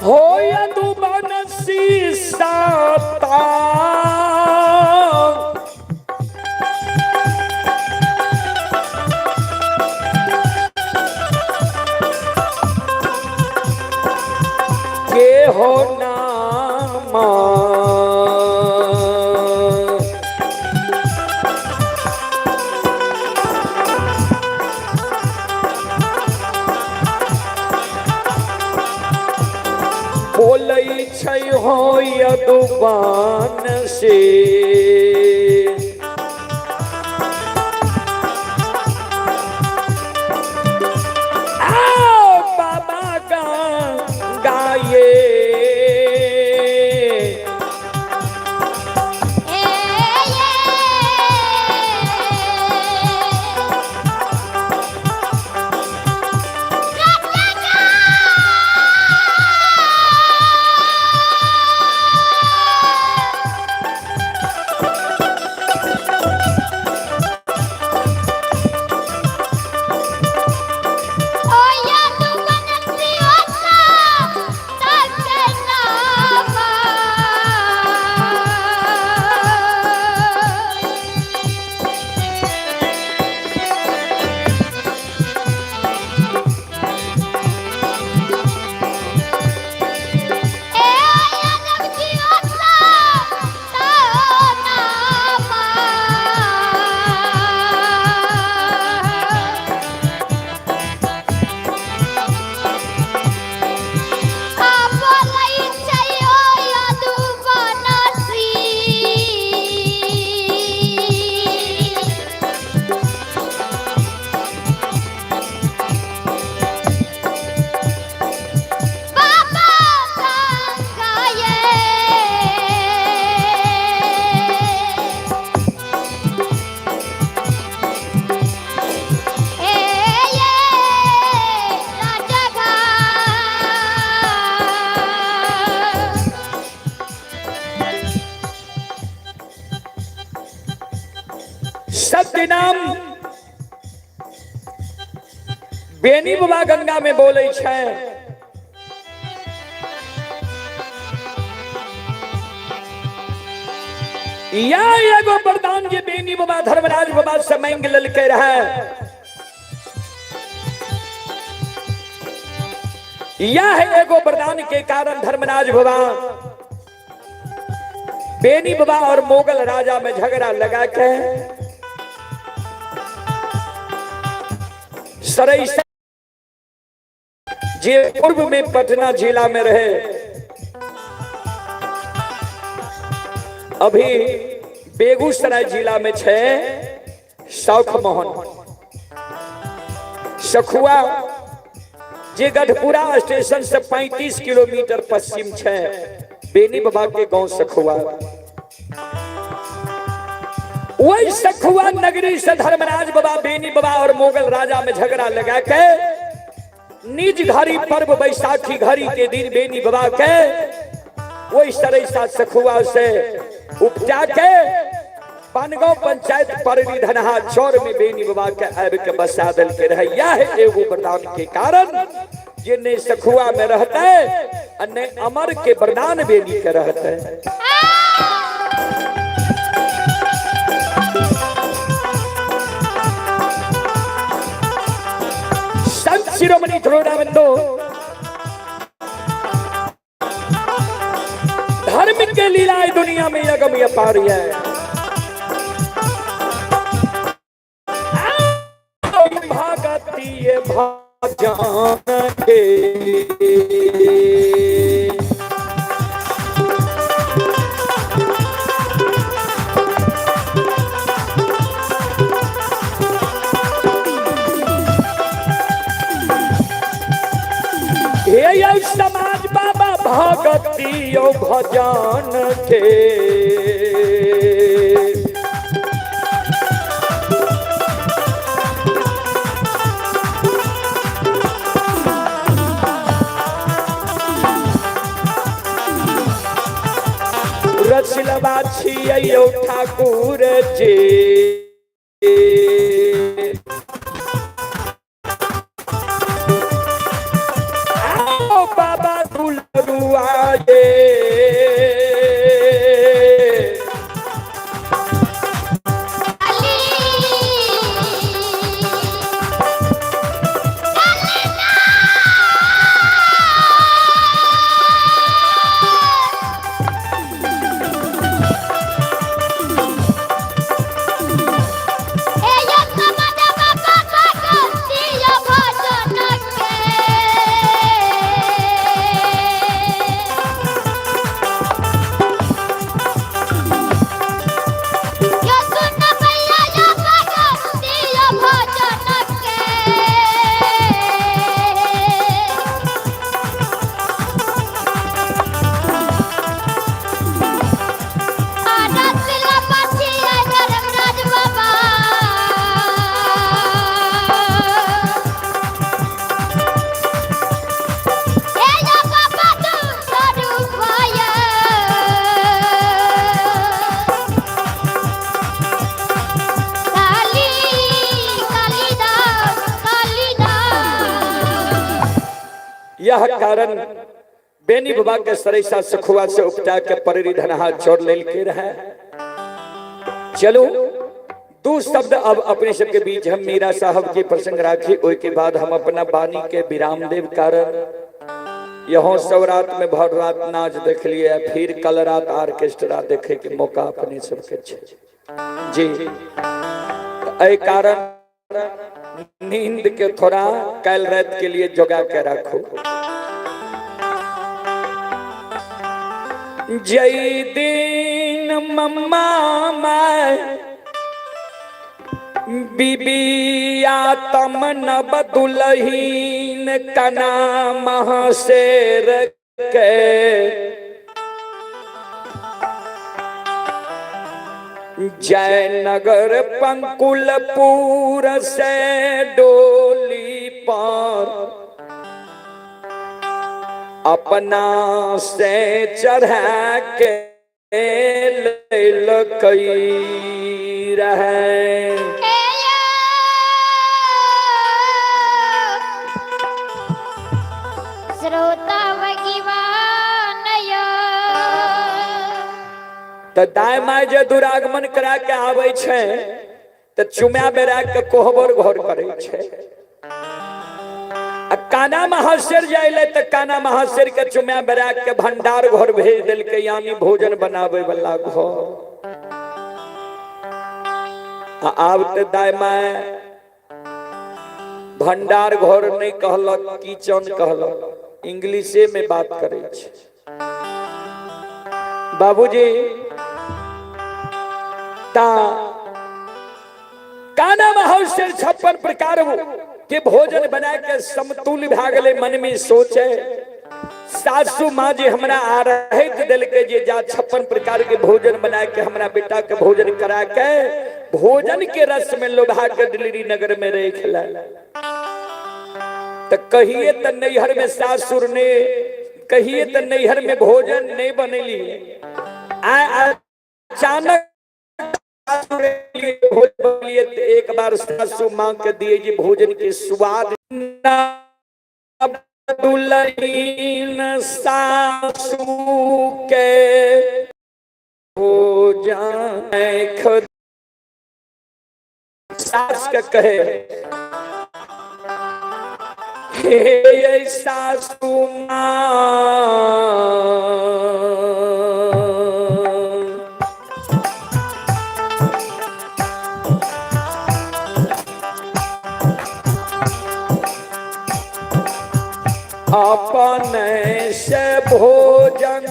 हो यदुवंशी साता हो नामा। बोलै छै हो यदुबान से। आओ बाबा गा गाये। ए ये ओ या तू बनसी ओता तके नामा। ए या नबजी ओता ता नामा। आ बोलै छै ओ यदुवनसी। बाबा गंगाए। ए ये राजघा। सत्य नाम बेनी बाबा गंगा में बोलै छै। या एगो वरदान जे बेनी बाबा धर्मराज बाबा से मांगि लेलकै रहे, यह एगो वरदान के कारण धर्मराज बाबा बेनी बाबा और मुगल राजा में झगड़ा लगा के सरैसा जे पूर्व में पटना जिला में रहे, अभी बेगूसराय जिला में छे शौख मोहन सखुआ जे गढ़पुरा स्टेशन से 35 किलोमीटर पश्चिम छे बेनी बाबा के गांव सखुआ। वही सखुआ नगरी से धर्मराज बाबा बेनी बाबा और मुगल राजा में झगड़ा लगा के निज घड़ी पर्व बैसाखी घड़ी के दिन बेनी बाबा के वही सरैसा सखुआ से उपजा के बनगांव पंचायत पररी धनहा चौर में बेनी बाबा के आबि के बसा दल के रहे। यह एगो वरदान के कारण जे ने सखुआ में रहते और ने अमर के वरदान बेनी के रहते। संत शिरोमणि ध्रुवराबंधु धर्म के लीला दुनिया में अगम अपार है। भगती भजन के हे यौ समाज बाबा भगती यौ भजन के। रचलबा छियै यौ ठाकुर जी। आओ बाबा दुलरुआ ये। अली यह कारण बेनी बाबा के सरैसा सखुआ से उपटा के परेरी धनहा छोड़ लेल के रहे। चलो दू शब्द अब अपने सबके बीच हम मीरा साहब के प्रसंग राखी, ओहि के बाद हम अपना वाणी के विराम देव। कारण यहाँ सब रात में भर रात नाच देख लिए, फिर कल रात ऑर्केस्ट्रा देखे के मौका अपने सबके छे जी। एहि कारण नींद के थोड़ा कल रात के लिए जोगा के रखो। जय दिन मम्मा मैं बीबी आतम नब दुलहीन कना महाशेर के जयनगर पंकुलपुर से डोली पर अपना से चढ़ा के ललकई रहे। श्रोता वगिवानय। तऽ दाय माय जे दुरागमन करा के आबै छै तऽ चुमा बेरा के कोहबर घर करै छै। आ काना महाशेर जाय तऽ काना महाशेर के चुमा बेरा के भंडार घर भेज देलकै, यानी भोजन बनाबै वाला घर। आ आब तऽ दाय माय भंडार घर नहि कहलक, किचन कहलक, इंग्लिशे में बात करै छै। बाबूजी ता काना महाशेर 56 प्रकार के भोजन बना के समतुल भए गेलै। मन में सोचे सासू माँ जे हमरा आ रहैत देलकै जे जा 56 प्रकार के भोजन बना के हमरा बेटा के भोजन करा के भोजन के रस में लोभा के डिलीवरी नगर में रख ला। तो कहिए तो नैहर में सासुर ने कहिए तो नैहर में भोजन नहीं बनेली, आ अचानक सासुर लिए भोजन बनेलिए तो एक बार सासू माँ के दिए जी भोजन के स्वाद। दुलहीन सासू के भोजन सास के कहे, हे सासू माँ, अपन से भोजन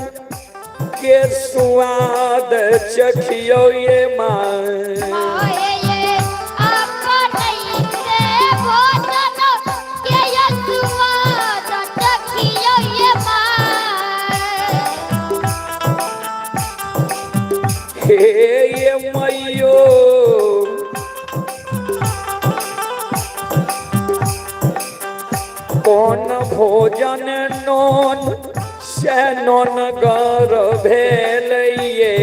के स्वाद चखियो ये माँ। माए ये अपन से भोजन के स्वाद चखियो ये माँ। हे ये मैयो, कोन भोजन नोन से नोन गर भेल ये।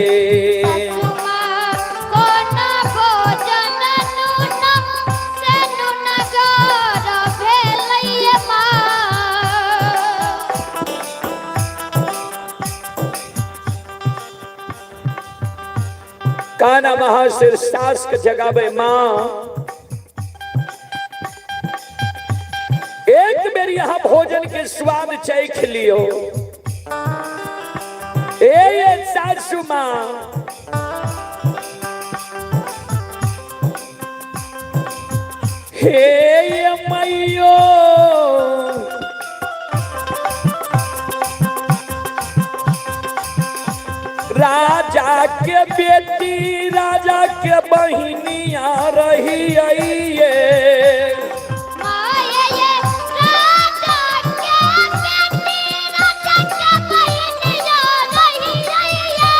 कोन भोजन नून से नून गर भेल ये माँ। काना महाशिर सास के जगावे माँ, एक बेर यहाँ भोजन के स्वाद चख लियो। ए सासू माँ, हे ये मैयो, राजा के बेटी राजा के बहिनिया रही आइए। माए ये राजा के बेटी राजा के बहिनिया रही आइए।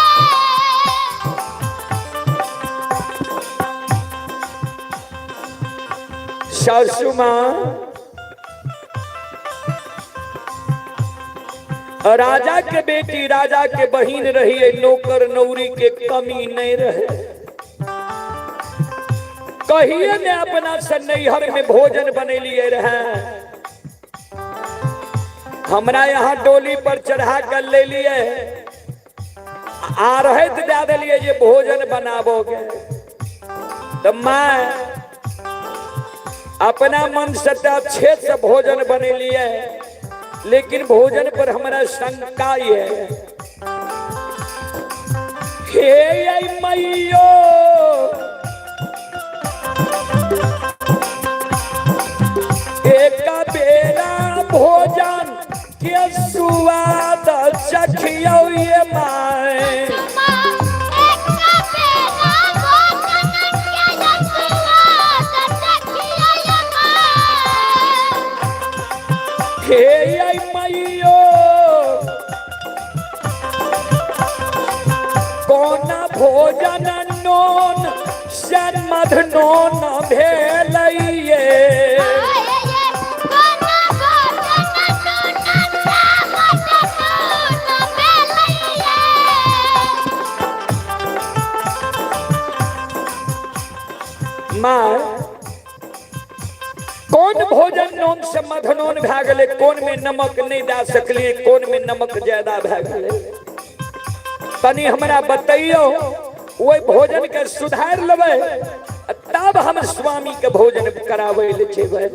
सासू माँ, राजा के बेटी राजा के बहिन रही है, नौकर नौरी के कमी नहीं रहे। कहिए ने अपना से नैहर में भोजन बनेलिए रहे। हमरा यहाँ डोली पर चढ़ा कर ले लिए आ रहत दए देलिए जे भोजन बनाबोगे। तो मैं अपना मन से तो अच्छे से भोजन बनेलिए, लेकिन भोजन पर हमरा शंका ये हे मैयो, एक बेरा भोजन के सुआद चखियो ये माय। हे मैयो, कोना भोजन नोन से मधनोन भेलैये। माँ, कोन भोजन नोन से मधनोन भए गेलै, कोन में नमक नहीं दए सकलियै, कोन में नमक ज्यादा भए गेलै, तनी हमरा बतैयो। ओहि भोजन के सुधार लेबै तब हम स्वामी के भोजन कराबै ले जेबै।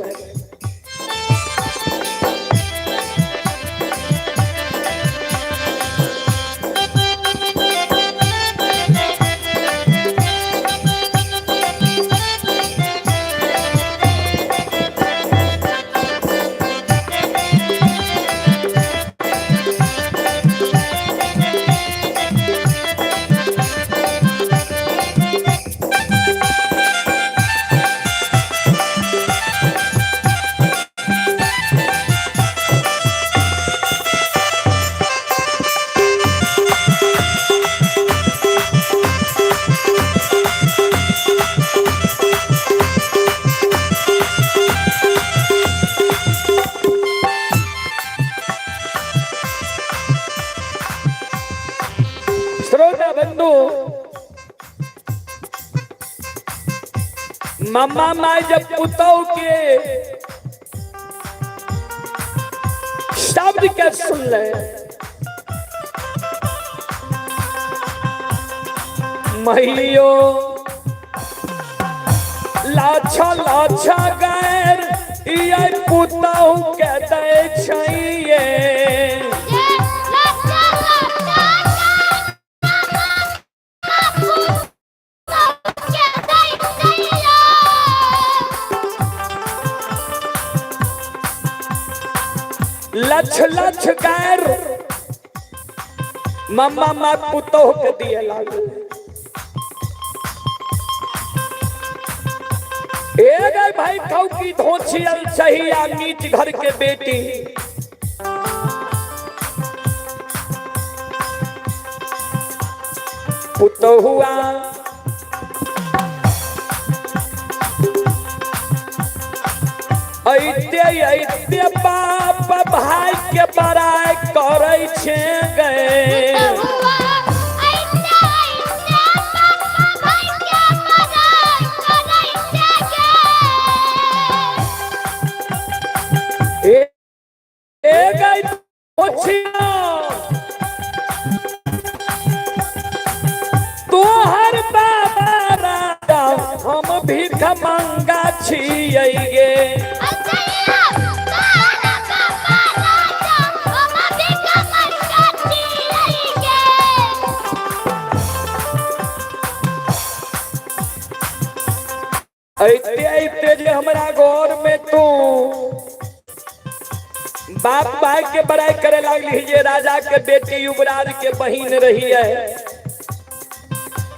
श्रोता बंधु, मम्मा माय जब पुतौ के शब्द के सुन ले, मैयो लाछा लाछा गैर ये पुतौ के दै छैये। लछ लछ गैर मम्मा माँ पुतोह के दिए लागल। ए गए भाई कहू की धोछियल सही नीच घर के बेटी, पुतोहुआ ऐते ऐते बाप भाई के बड़ाई करै छे गए। ए गई पुछिया तोहर बाबा राजा हम भीख मंगा छियै गे। ऐते ऐते जे हमरा घर में तू बाप भाई के बड़ाई करे लागली जे राजा के बेटी युवराज के बहिन रही है,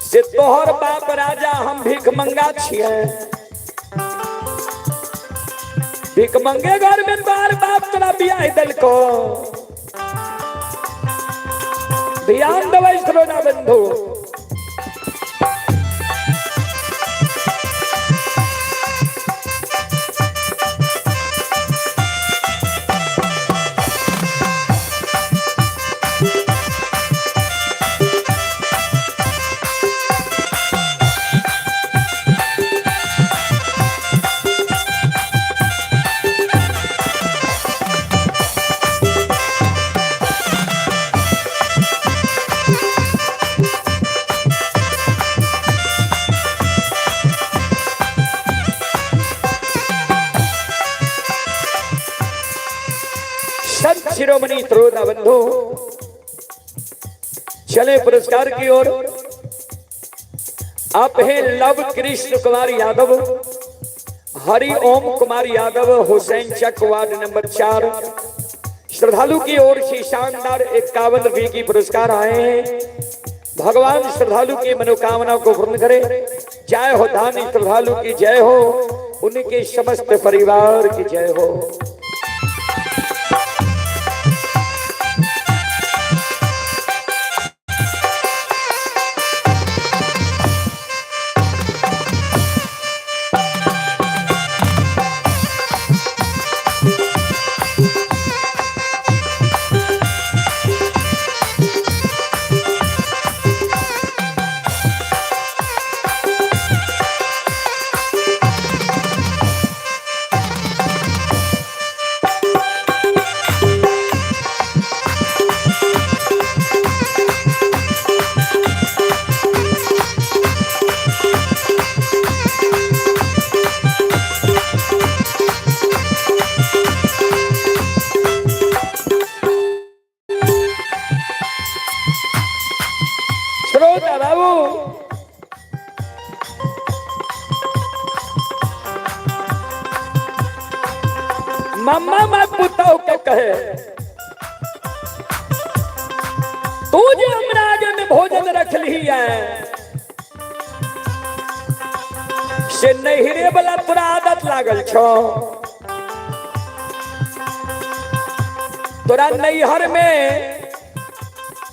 से तोहर बाप राजा हम भीख मंगा छियै। भीख मंगे घर में तोहर बाप तोरा बियाह देलको। ध्यान देबै श्रोता बंधु। संत शिरोमणि श्रोता बंधु, चले पुरस्कार की ओर। आप हैं लव कृष्ण कुमार यादव, हरि ओम कुमार यादव, हुसैनचक वार्ड नंबर 4। श्रद्धालु की ओर से शानदार 51 रुपये की पुरस्कार आए हैं। भगवान श्रद्धालु की मनोकामना को पूर्ण करे। जय हो दानी श्रद्धालु की जय हो, उनके समस्त परिवार की जय हो। श्रोता बाबू, मम्मा मैं पुतहु के कहे, तू जे हमरा आगे में भोजन रख ली है से नैहरे वाला तोरा आदत लागल छो। तोरा नैहर में,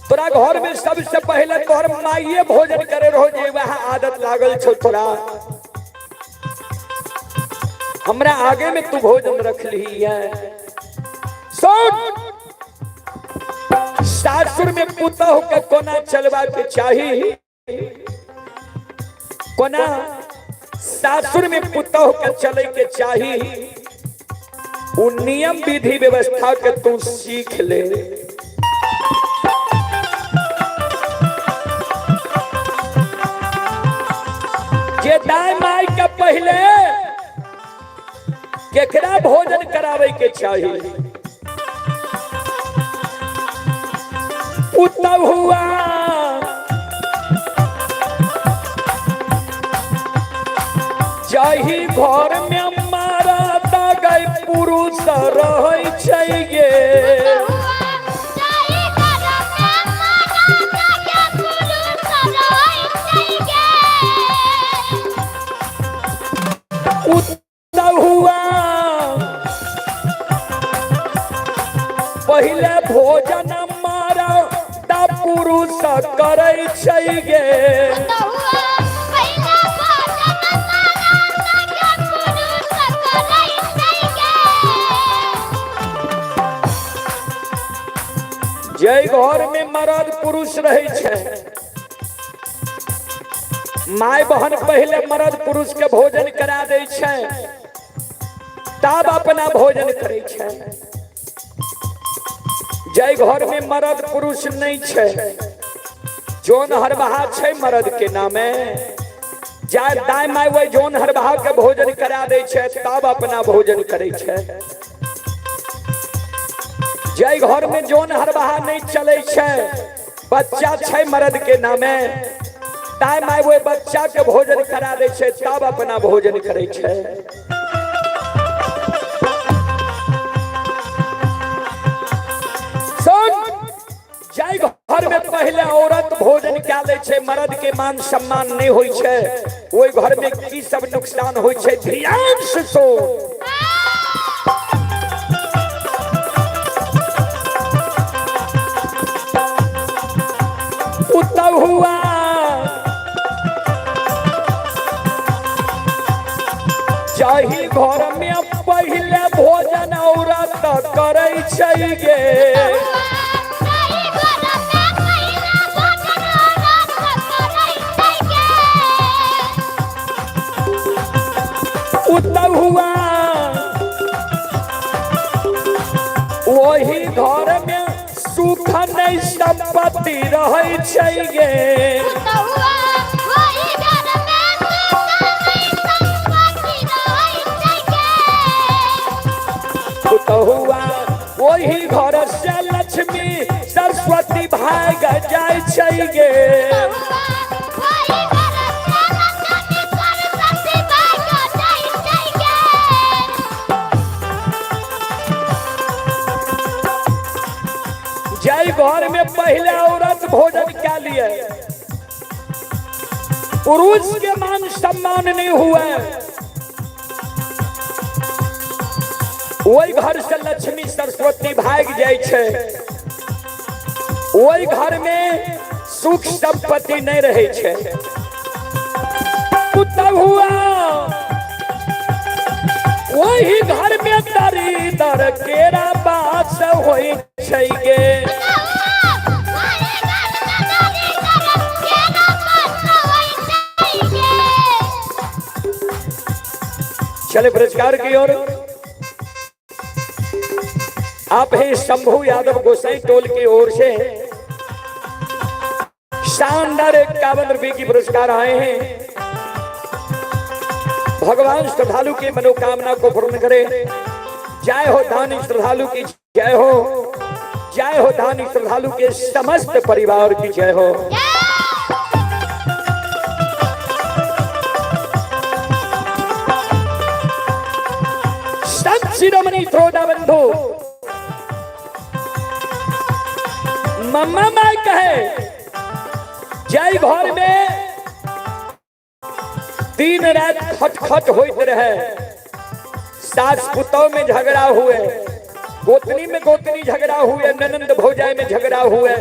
तोरा घर में सबसे पहले तोहर माइये भोजन करे रहो, जे वह आदत लागल छो तोरा। हमरा आगे में तू भोजन रख ली है। सुन, सासुर में पुतहु के कोना चलवा के चाही, कोना सासुर में पुतहु के चले के चाही, उ नियम विधि व्यवस्था के तू सीख ले। जे दाय माय के पहले केकरा भोजन करावे के चाही, पुतहुआ जाही घर में मारा गई पुरुष रहै छै गे। पुतहुआ पहिले भोजन मारा ता पुरुष करै छै गे। जय घर में मरद पुरुष रहै छै, my बहन पहले मरद पुरुष के भोजन करा दै छै, तब अपना भोजन करै छै। जय घर में मरद पुरुष नहीं छै, जोन हरबहा छै मरद के नामे, जाय दाय my वही जोन हरबहा के भोजन करा दै छै, तब अपना भोजन करै छै। जय घर में जोन हरबहा नहीं चले छै, बच्चा छै मरद के नामे, ताय my वही बच्चा के भोजन करा दै छै, तब अपना भोजन करै छै। सुन, जाय घर में पहले औरत भोजन कए लै छै, मर्द के मान सम्मान नहीं होइ छै, ओहि घर में की सब नुकसान होइ छै, ध्यान से सुन। पुतहुआ जाहि घर में पहले भोजन औरत करै छै गे, पुतहुआ ओही घर में सुख नहीं संपत्ति रहै छै गे। पुतहुआ ओही ओही घर से लक्ष्मी सरस्वती भाग जाय छै गे। जाय घर में पहले औरत भोजन क्या लिए, पुरुष के मान सम्मान नहीं हुआ, ओहि घर से लक्ष्मी सरस्वती भाग जाय छै, ओहि घर में सुख संपत्ति नहीं रहे छै। पुतहुआ ओहि घर में दरिदर केरा बास होइ छै गे। चले पुरस्कार की ओर। आप हैं शंभू यादव गोसाई टोल की ओर से शानदार 51 रुपए की पुरस्कार आए हैं। भगवान श्रद्धालु की मनोकामना को पूर्ण करे। जय हो दानी श्रद्धालु की जय हो, जय हो दानी श्रद्धालु के समस्त परिवार की जय हो। संत शिरोमणि त्रोदा बंधु मम्मा माई कहे जय घर में दिन रात खटखट होइत रहे, सास पुतोह में झगड़ा हुए, गोतनी में गोतनी झगड़ा हुए, ननंद भौजाई में झगड़ा हुए,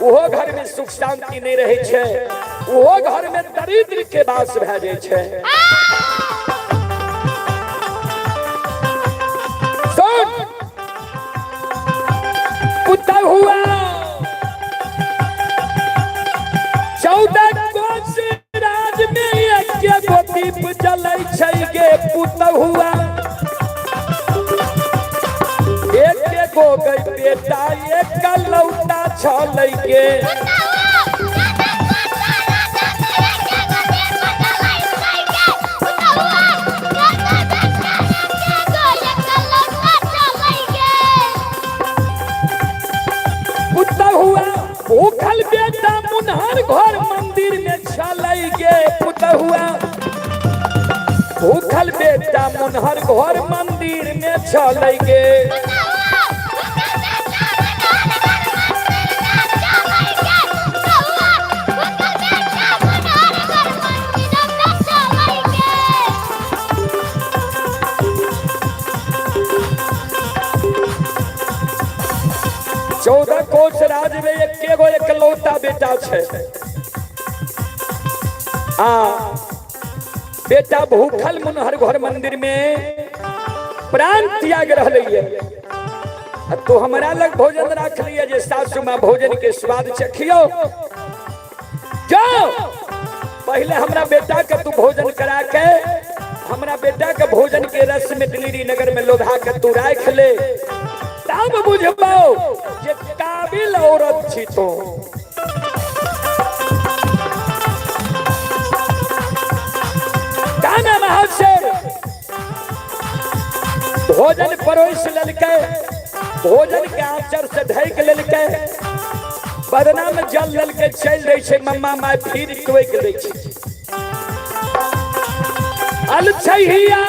ओहो घर में सुख शांति नहीं रहे छै, ओहो घर में दरिद्र के वास भए जाइ छै। सुन पुतहुआ 14 कोस राज में एके गो दीप जलै छै गे। पुतहुआ एके गो गई बेटा एक लौटा छलै गे। पुतहुआ भूखल बेटा मुनहर घर मंदिर में छलै गे। पुतहुआ भूखल बेटा मुनहर घर मंदिर में छलै गे। चौदह कोस राज में एके गो एकलौता बेटा छै आ बेटा भूखल मुनहर घर मंदिर में प्राण त्याग रहलै। तो हमरा लग भोजन राख लिया जे सासू माँ भोजन के स्वाद चखियो, जाओ पहले हमरा बेटा के तू भोजन करा के हमरा बेटा के भोजन के रस में दिल्ली नगर में लोधा के तू राख ले, तब बुझबो जे काबिल औरत छी तो। काना महाशय भोजन परोस लेलकै, भोजन के आंचर से ढक लेलकै, बदना में जल लेलकै, चल दै छै मम्मा माय फिर टोकि दै छै। अलछहिया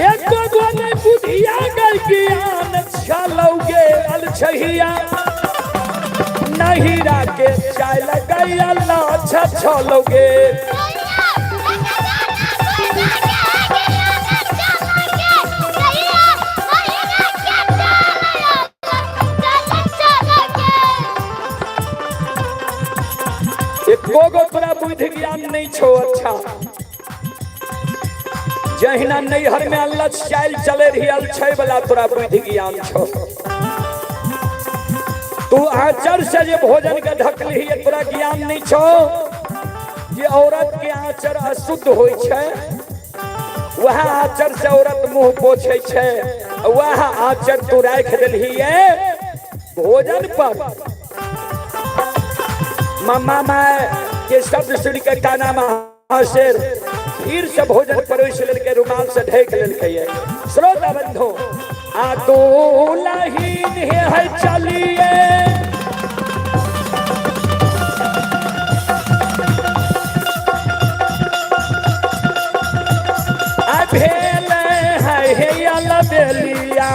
एको गो नहि बुधिया गई ज्ञान छलौगे। अलछहिया नहिरा के चाय लगैया लाछ छलौगे। एको गो तोरा बुद्धि ज्ञान नहीं छो। अच्छा जहिना नैहर में अल्लाह चाल चले रही अलछै वाला तोरा बुद्धि ज्ञान छो। तू आंचर से जे भोजन के ढकली तोरा ज्ञान नहीं छो जे औरत के आंचर अशुद्ध होइ छै, वह आंचर से औरत मुंह पोछे छै, वह आंचर तू राख देलही भोजन पर। मम्मा माय के शब्द सुन के काना महाशेर फिर से भोजन परोस लेलकै, रुमाल से ढक लेलकै। श्रोता बंधु, आ दुलहीन है चलिए, आ भेल है हे अलबेलिया।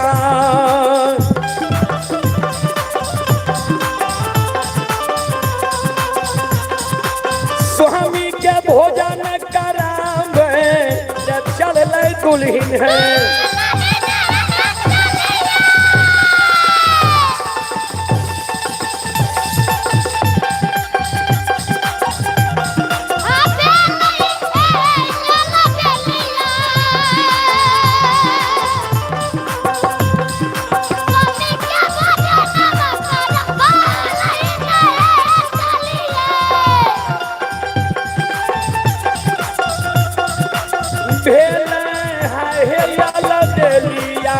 स्वामी के भोजन करावे चललै दुल्हिन है। भेल है हे अलबेलिया,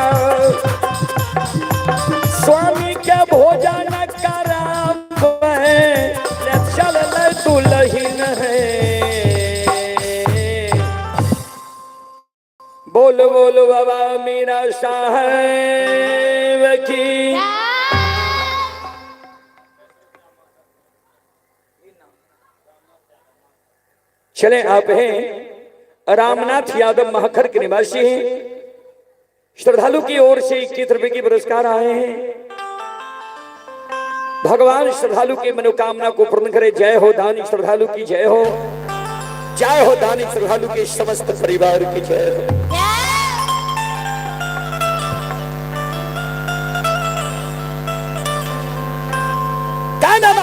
स्वामी के भोजन करावे चललै दुल्हिन है। बोल बोल बाबा मीरा साहेब की। चले आप हैं रामनाथ यादव महखर के निवासी हैं। श्रद्धालु की ओर से 21 रुपए की पुरस्कार आए हैं। भगवान श्रद्धालु की मनोकामना को पूर्ण करे। जय हो दानी श्रद्धालु की जय हो, जय हो दानी श्रद्धालु के समस्त परिवार की जय हो।